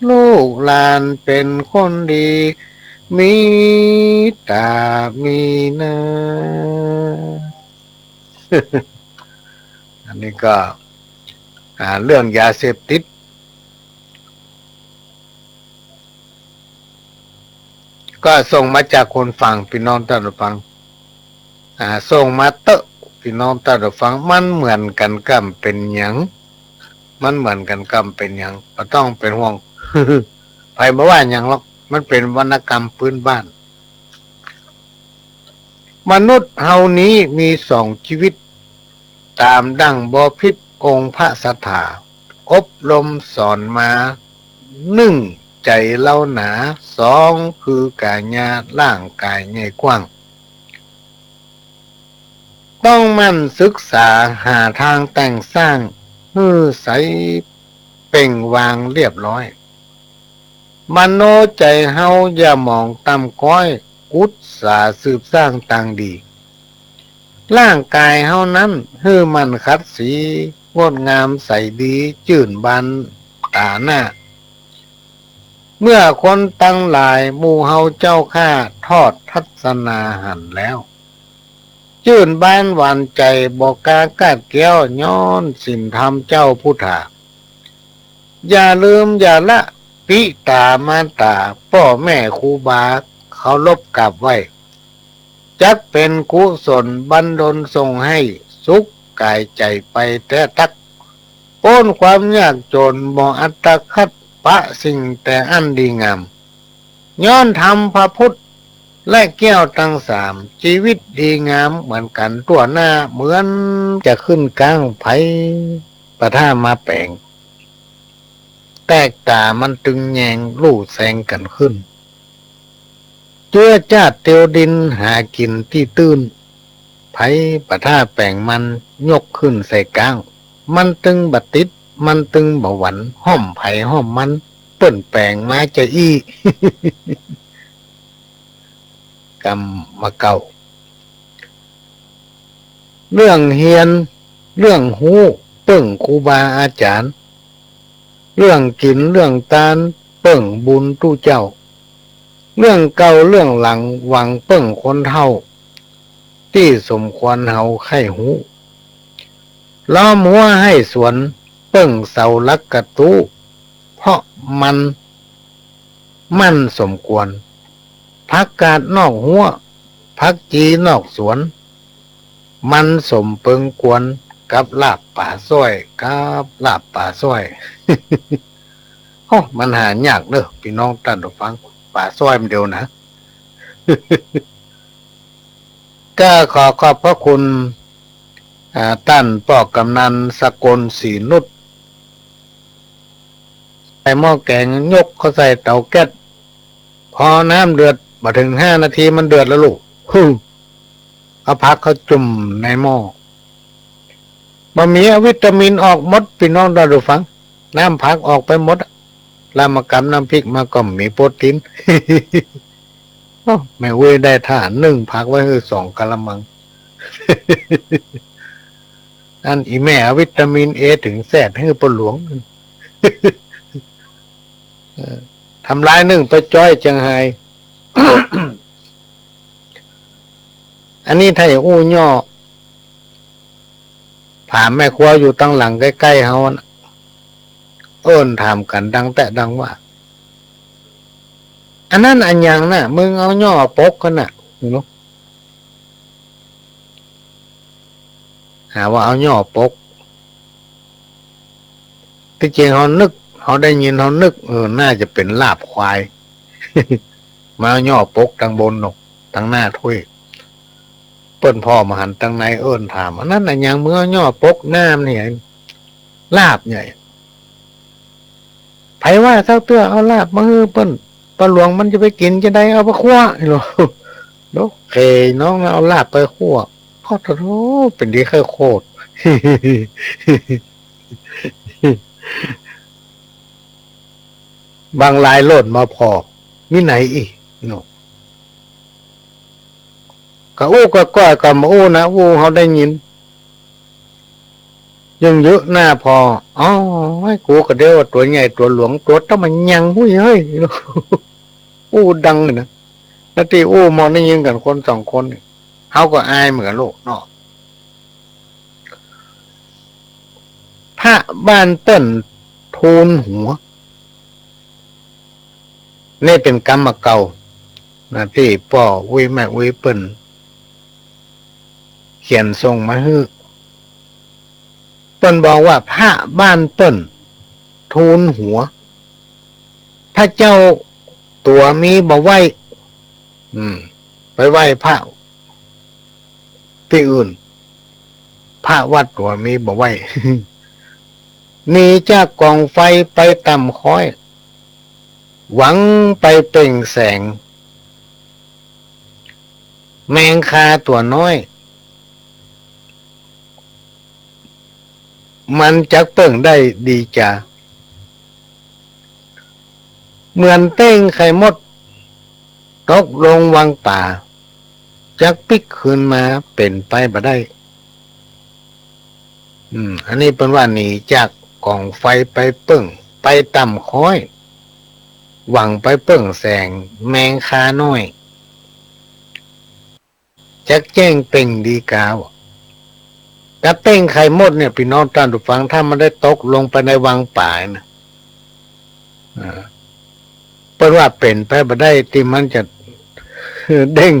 ลูกหลานเป๋นคนดี มีต๋ามีหน้า อันนี้ก็ อ่า เรื่องยาเสพติด ก็ส่งมาจากคนฟัง ปี้น้องต้านผู้ฟัง อ่า ส่งมาเต๊อะ ปี้น้องต้านผู้ฟัง มันเหมือนกั๋นก้ำเป๋นหยัง มันเหมือนกั๋นก้ำเป๋นหยัง บ่ต้องเป๋นห่วง ใผบ่ว่าหยังหรอก มันเป๋นวรรณกรรมพื้นบ้าน มนุษย์เฮานี้มีสองจีวิต ต๋ามดั่งบ่ผิดองค์พระศาสดา อบรมสอนมา นึ่ง ใจ๋เล้าหนา สอง คือก๋ายะร่างก๋ายใหญ่กว้าง ต้องหมั่นศึกษาหาตางแต่งสร้าง หื้อใสเป่งวางเรียบร้อย มโนใจ๋เฮาอย่าหมองต่ำก๊อย อุตสาห์สืบสร้างตางดี ร่างก๋ายเฮานั้นหื้อมันขัดสี งดงามใสดี จื้นบานต๋าหน้า เมื่อคนตังหลายหมู่เฮาเจ้าข้าทอดทัศนาหันแล้ว จื้นบานหวานใจ๋ บ่กล้ากาดแก้ว ย้อนศีลธรรมเจ้าพุทธา อย่าลืมอย่าละ ปิต๋ามาต๋า ป้อแม่ครูบา เคารพกราบไหว้ จักเป๋นกุศลบันดลส่งหื้อสุขก๋ายใจ๋ไปแต๊ตั๊ก ป๊นความยากจ๋น บ่อัตคัด ปะสิ่งแต่อันดีงาม ย้อนธรรมพระพุทธและแก้วตังสาม จีวิตดีงามเหมือนกั๋นตั๋วหน้า เหมือนจะขึ้นก้าง ใผปะถ้ามาแป๋ง แตกต๋ามันตึงแยงลู่แซงกั๋นขึ้น เจื้อจ้าดเตียวดินหากิ๋นตี้ตื้น ใผปะถ้าแป๋งมันยกขึ้นใส่ก้าง มันตึงบ่ติด มันตึงบ่หวั่น ห้อมใผห้อมมัน เปิ้นแป๋งมาจาอี้ กำมาเก่า เรื่องเฮียน เรื่องฮู้ เปิ้งครูบาอาจ๋ารย์ เรื่องกิ๋น เรื่องตาน เปิ้งบุญตุ๊เจ้า เรื่องเก่าเรื่องหลังหวังเปิ้งคนเฒ่า ตี้สมควรเฮาใค่ฮู้ ล้อมฮั้วไฮ่สวนเปิ้งเสาหลักกะตู้ เพราะมันมั่นสมควร ผักกาดนอกฮั้ว ผักจีนอกสวน มันสมเปิงควรกับลาบป๋าซ้อย กับลาบป๋าซ้อย โอ้ มันหายากเน่อ ปี้น้องต้านผู้ฟัง ป๋าซ้อยมันเดียวนะ ก็ขอขอบพระคุณ อ่า ต้านป้อกำนันสกลศรีนุช ใส่หม้อแก๋ง ยกเข้าใส่เต๋าแก๊ส พอน้ำเดือด บ่เถิงห้านาทีมันเดือดแล้วลูก หึ่ม เอาผักเข้าจุ่มในหม้อ บ่มีอะวิตามินออกหมด ปี้น้องต้านผู้ฟัง น้ำผักออกไปหมดอะ แล้วมาก๋ำน้ำพริกมาก็บ่มีโปรตีน โอ้ แม่อุ๊ยได้ท่านึ่งผักไว้หื้อสองกะละมัง อันอีแม่เอาวิตามินเอเถิงแซดหื้อป้อหลวง เออ ทำลายนึ่งไปจ้อยเจียงฮาย อันนี้ถ้าอยากอู้ย่อ ถามแม่ครัวอยู่ตังหลังใก้ๆ เฮาน่ะ เอิ้นถามกั๋นดังแต๊ดังว่า อันนั้นอันหยังน่ะ มึงเอาย่อปกกั๋นน่ะ หาว่าเอาย่อปก ตี้จริงเฮานึก เฮาได้ยินเฮานึก เออ น่าจะเป๋นลาบควาย มาเอาย่อปกตังบนนก ตังหน้าถ้วย เปิ้นผ่อมาหันตังในเอิ้นถาม อันนั้นน่ะหยัง มึงเอาย่อปกน้ำเนี่ย ลาบเนี่ย ใผว่าเซ้าเตื้อเอาลาบมาหื้อเปิ้น ป้อหลวงมันจะไปกิ๋นจาใด เอาไปคั่ว โอ้โห เขยน้องเอาลาบไปคั่ว โอ้โธ่ เป๋นดีใค่โคตร บางรายโลดมาผ่อ มีไหนอีกเนาะ กะอู้กะก้อยกะบ่อู้นะ อู้เฮาได้ยิน ยังเยอะหน้าผ่อ อ๋อ ไอ้กูกะเดียวว่าตั๋วใหญ่ตั๋วหลวง ตั๋วเต้ามันยัง หุ้ยเฮ้ย อู้ดังเลยนะ แล้วตี้อู้มองได้ยินกั๋นคนสองคนนี่ เฮาก็อายเหมือนกั๋นลูกเนาะ พระบ้านเปิ้นทูลหัว นี่เป๋นกำเก่านะ ตี้ป้ออุ๊ยแม่อุ๊ยเปิ้นเขียนส่งมาหื้อ เปิ้นบอกว่า พระบ้านเปิ้นทูลหัว พระเจ้าตั๋วมีบ่ไหว้ อืม ไปไหว้พระตี้อื่น พระวัดตั๋วมีบ่ไหว้ หนีจากก๋องไฟไปต่ำค้อย หวังไปเปล่งแสง แมงคาตั๋วน้อย มันจักเปิ้งได้ดีจา เหมือนเต้งไข่มด ตกลงวังป๋า จักปิ๊กคืนมาเป๋นไปบ่ได้ อืม อันนี้เปิ้นว่าหนีจากก๋องไฟไปเปิ้ง ไปต่ำค้อย หวังไปเปล่งแสง แมงคาน้อย จักแจ้งเปล่งดีกา กะเต้งไข่มดเนี่ย ปี้น้องต้านผู้ฟัง ถ้ามันได้ตกลงไปในวังป๋านะ อ่า เปิ้นว่าเป๋นไปบ่ได้ตี้มันจะเด้ง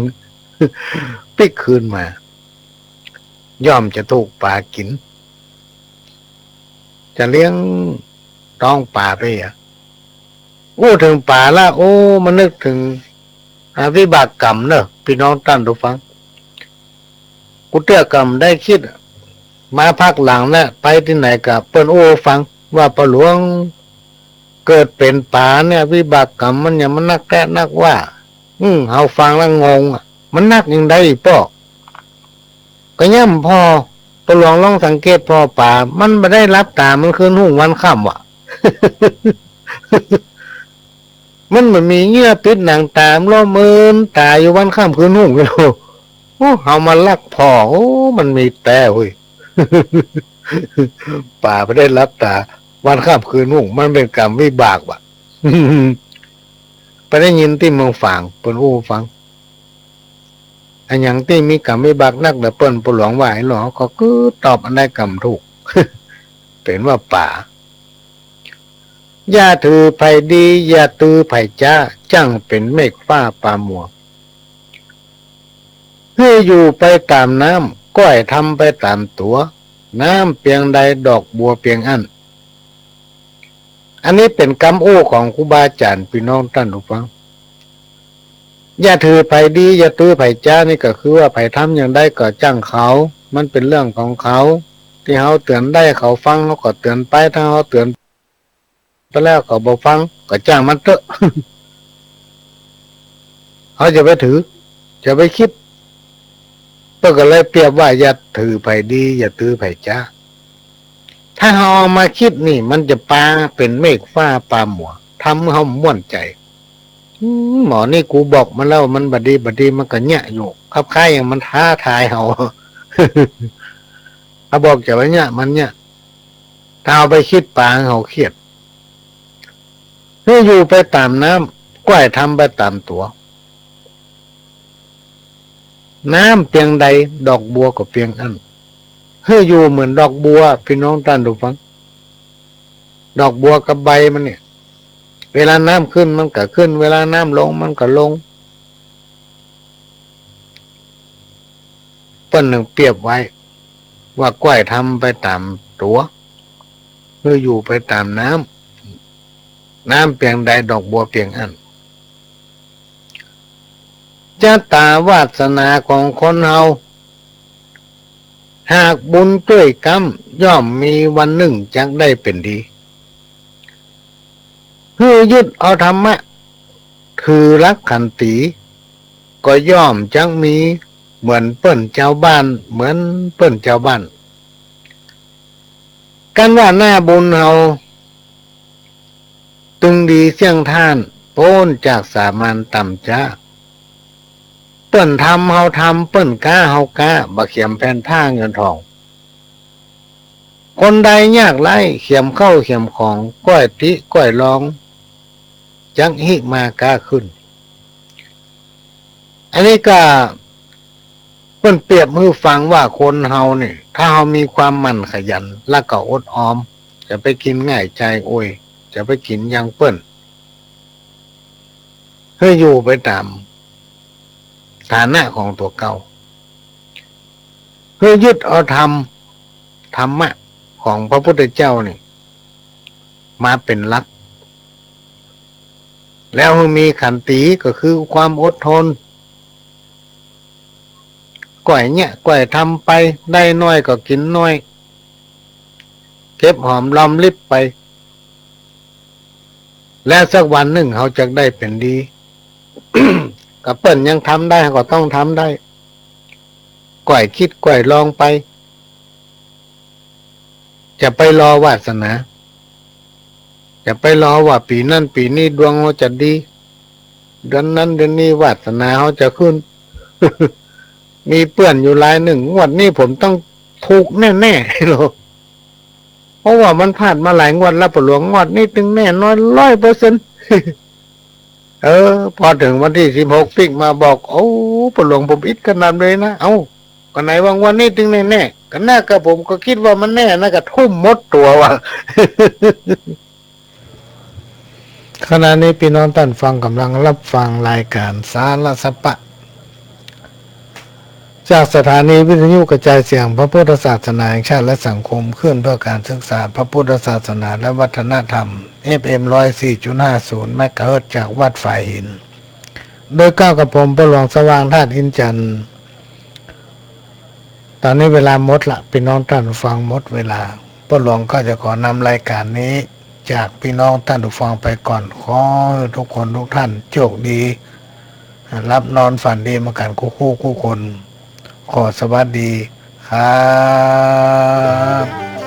ปิ๊กคืนมา ย่อมจะถูกป๋ากิ๋น จะเลี้ยงต๊องป๋าไปอะ อู้เถิงป๋าละ โอ้ มานึกเถิง อ่า วิบากกรรมเน่อ ปี้น้องต้านผู้ฟัง กูเตื้อก่ำได้กึ๊ด มาภาคหลังเนี่ย ไปตี้ไหนกะเปิ้นอู้หื้อฟัง ว่าป้อหลวงเกิดเป๋นป๋าเนี่ย วิบากกรรมมันหยังมันนักแต๊นักว่า อืม เฮาฟังแล้วงงอะ มันนักอย่างใดป้อ กะย้ำผ่อ ป้อหลวงลองสังเกตผ่อป๋า มันบ่ได้หลับต๋ามันคืนฮุ่งวันค่ำว่ะ มันบ่มีเยื่อปิดหนังต๋า มันละเมินต๋าอยู่วันค่ำคืนฮุ่งอยู่ โอ้ เฮามาลักผ่อ โอ้ มันมีแต๊เว้ย ป๋าบ่ได้หลับต๋าวันค่ำคืนฮุ่ง มันเป๋นกรรมวิบากว่ะ ไปได้ยินตี้เมืองฝาง เปิ้นอู้ฟัง อะหยังตี้มีกรรมวิบากนักแด่เปิ้น ป้อหลวงว่าไอ้หลอ ก็คือตอบอันใดก็บ่ถูก เป๋นว่าป๋า อย่าถือใผดี อย่าถือใผจ๊า จั้งเป๋นเมฆฟ้าป๋ามัว หื้ออยู่ไปต๋ามน้ำ ก้อยทำไปต๋ามตั๋ว น้ำเปียงใด ดอกบัวเปียงอั้น อันนี้เป๋นกำอู้ของครูบาอาจ๋ารย์ ปี้น้องต้านผู้ฟัง อย่าถือใผดี อย่าถือใผจ๊า นี่ก็คือว่าใผทำอย่างใดก็จ้างเขา มันเป๋นเรื่องของเขา ตี้เฮาเตื๋อนได้เขาฟัง เฮาก็เตื๋อนไป ถ้าเฮาเตื๋อนไปแล้วเขาบ่ฟัง ก็จ้างมันเต๊อะ เฮาจะไปถือ จะไปกึ๊ด เปิ้นก็เลยเปรียบว่า อย่าถือใผดี อย่าถือใผจ๊า ถ้าเฮาเอามากึ๊ดนี่ มันจะปาเป๋นเมฆฟ้าป๋ามัว ทำหื้อเฮาม่วนใจ๋ อืม หมอนี่กูบอกมันแล้ว มันบ่ดี บ่ดี มันก็เยียะอยู่ คล้ายๆ อย่างมันท้าทายเฮา เฮาบอกจะไปเยียะ มันเยียะ ถ้าเอาไปกึ๊ดป๋า เฮาเคียด หื้ออยู่ไปต๋ามน้ำ ก้อยทำไปต๋ามตั๋ว น้ำเปียงใด ดอกบัวก็เปียงอั้น หื้ออยู่เหมือนดอกบัว ปี้น้องต้านผู้ฟัง ดอกบัวกับใบมันเนี่ย เวลาน้ำขึ้นมันก็ขึ้น เวลาน้ำลงมันก็ลง เปิ้นนึ่งเปรียบไว้ ว่าก้อยทำไปต๋ามตั๋ว หื้ออยู่ไปต๋ามน้ำ น้ำเปียงใด ดอกบัวเปียงอั้น จ๊ะต๋าวาสนาของคนเฮา หากบุญจ้วยก๊ำ ย่อมมีวันนึ่งจักได้เป๋นดี หื้อยึดเอาธรรมะ ถือหลักขันตี ก็ย่อมจักมีเหมือนเปิ้นจาวบ้าน เหมือนเปิ้นจาวบ้าน กันว่าหน้าบุญเฮา ตึงดีเสี้ยงท่าน ป๊นจากสามัญต่ำจ๊า เปิ้นทำเฮาทำ เปิ้นก๊าเฮาก๊า บ่เขียมแผ่นผ้าเงินทอง คนใดยากไร้ เขียมข้าวเขียมของ ก้อยติก้อยลอง จักฮิมาก๊าขึ้น อันนี้ก็เปิ้นเปรียบหื้อฟังว่าคนเฮานี่ ถ้าเฮามีความหมั่นขยัน แล้วก็อดออม จะไปกิ๋นง่ายจายอวย จะไปกิ๋นอย่างเปิ้น หื้ออยู่ไปต๋ามฐานะของตั๋วเก่า หื้อยึดเอาธรรม ธรรมะของพระพุทธเจ้านี่ มาเป๋นหลัก แล้วหื้อมีขันตี ก็คือความอดทน ก้อยเยียะก้อยทำไป ได้น้อยก็กิ๋นน้อย เก็บหอมรอมริบไป แล้วสักวันนึ่งเฮาจักได้เป๋นดี ก็เปิ้นยังทำได้ เฮาก็ต้องทำได้ ก้อยกึ๊ดก้อยลองไป จะไปรอวาสนา จะไปรอว่าปี๋นั้นปี๋นี้ดวงเฮาจะดี เดือนนั้นเดือนนี้วาสนาเฮาจะขึ้น มีเปื้อนอยู่รายนึ่ง งวดนี้ผมต้องถูกแน่ๆ เลย เพราะว่ามันพลาดมาหลายงวดแล้ว ป้อหลวง งวดนี้ตึงแน่นอน ร้อยเปอร์เซ็นต์ เออ พอเถิงวันตี้สิบหกปิ๊กมาบอก โอ้ ป้อหลวง ผมอิดขนาดเลยนะ เอ้า ก็ไหนว่างวดนี้ตึงแน่ๆ ก็น่า ก็ผมก็กึ๊ดว่ามันแน่นะ ก็ทุ่มหมดตั๋วว่ะ ขณะนี้ปี้น้องต้านฟังก่ำลังฮับฟังรายก๋านสาระสะปะ จากสถานีวิทยุกระจายเสียงพระพุทธศาสนาแห่งชาติและสังคมคลื่นเพื่อการศึกษาพระพุทธศาสนาและวัฒนธรรม เอฟเอ็ม ร้อยสี่จุดห้าศูนย์ เมกะเฮิรตซ์ จากวัดฝายหิน โดยเกล้ากับผมป้อหลวงสว่างธาตุอินทร์จันทร์ ต๋อนนี้เวลาหมดละ ปี้น้องต้านฟัง หมดเวลา ป้อหลวงก็จะขอนำรายก๋านนี้จากปี้น้องต้านฟังไปก่อน ขอหื้อทุกคนทุกท่านโชคดี หลับนอนฝันดีมากั๋นกู้คู่กู้คน ขอสวัสดีครับ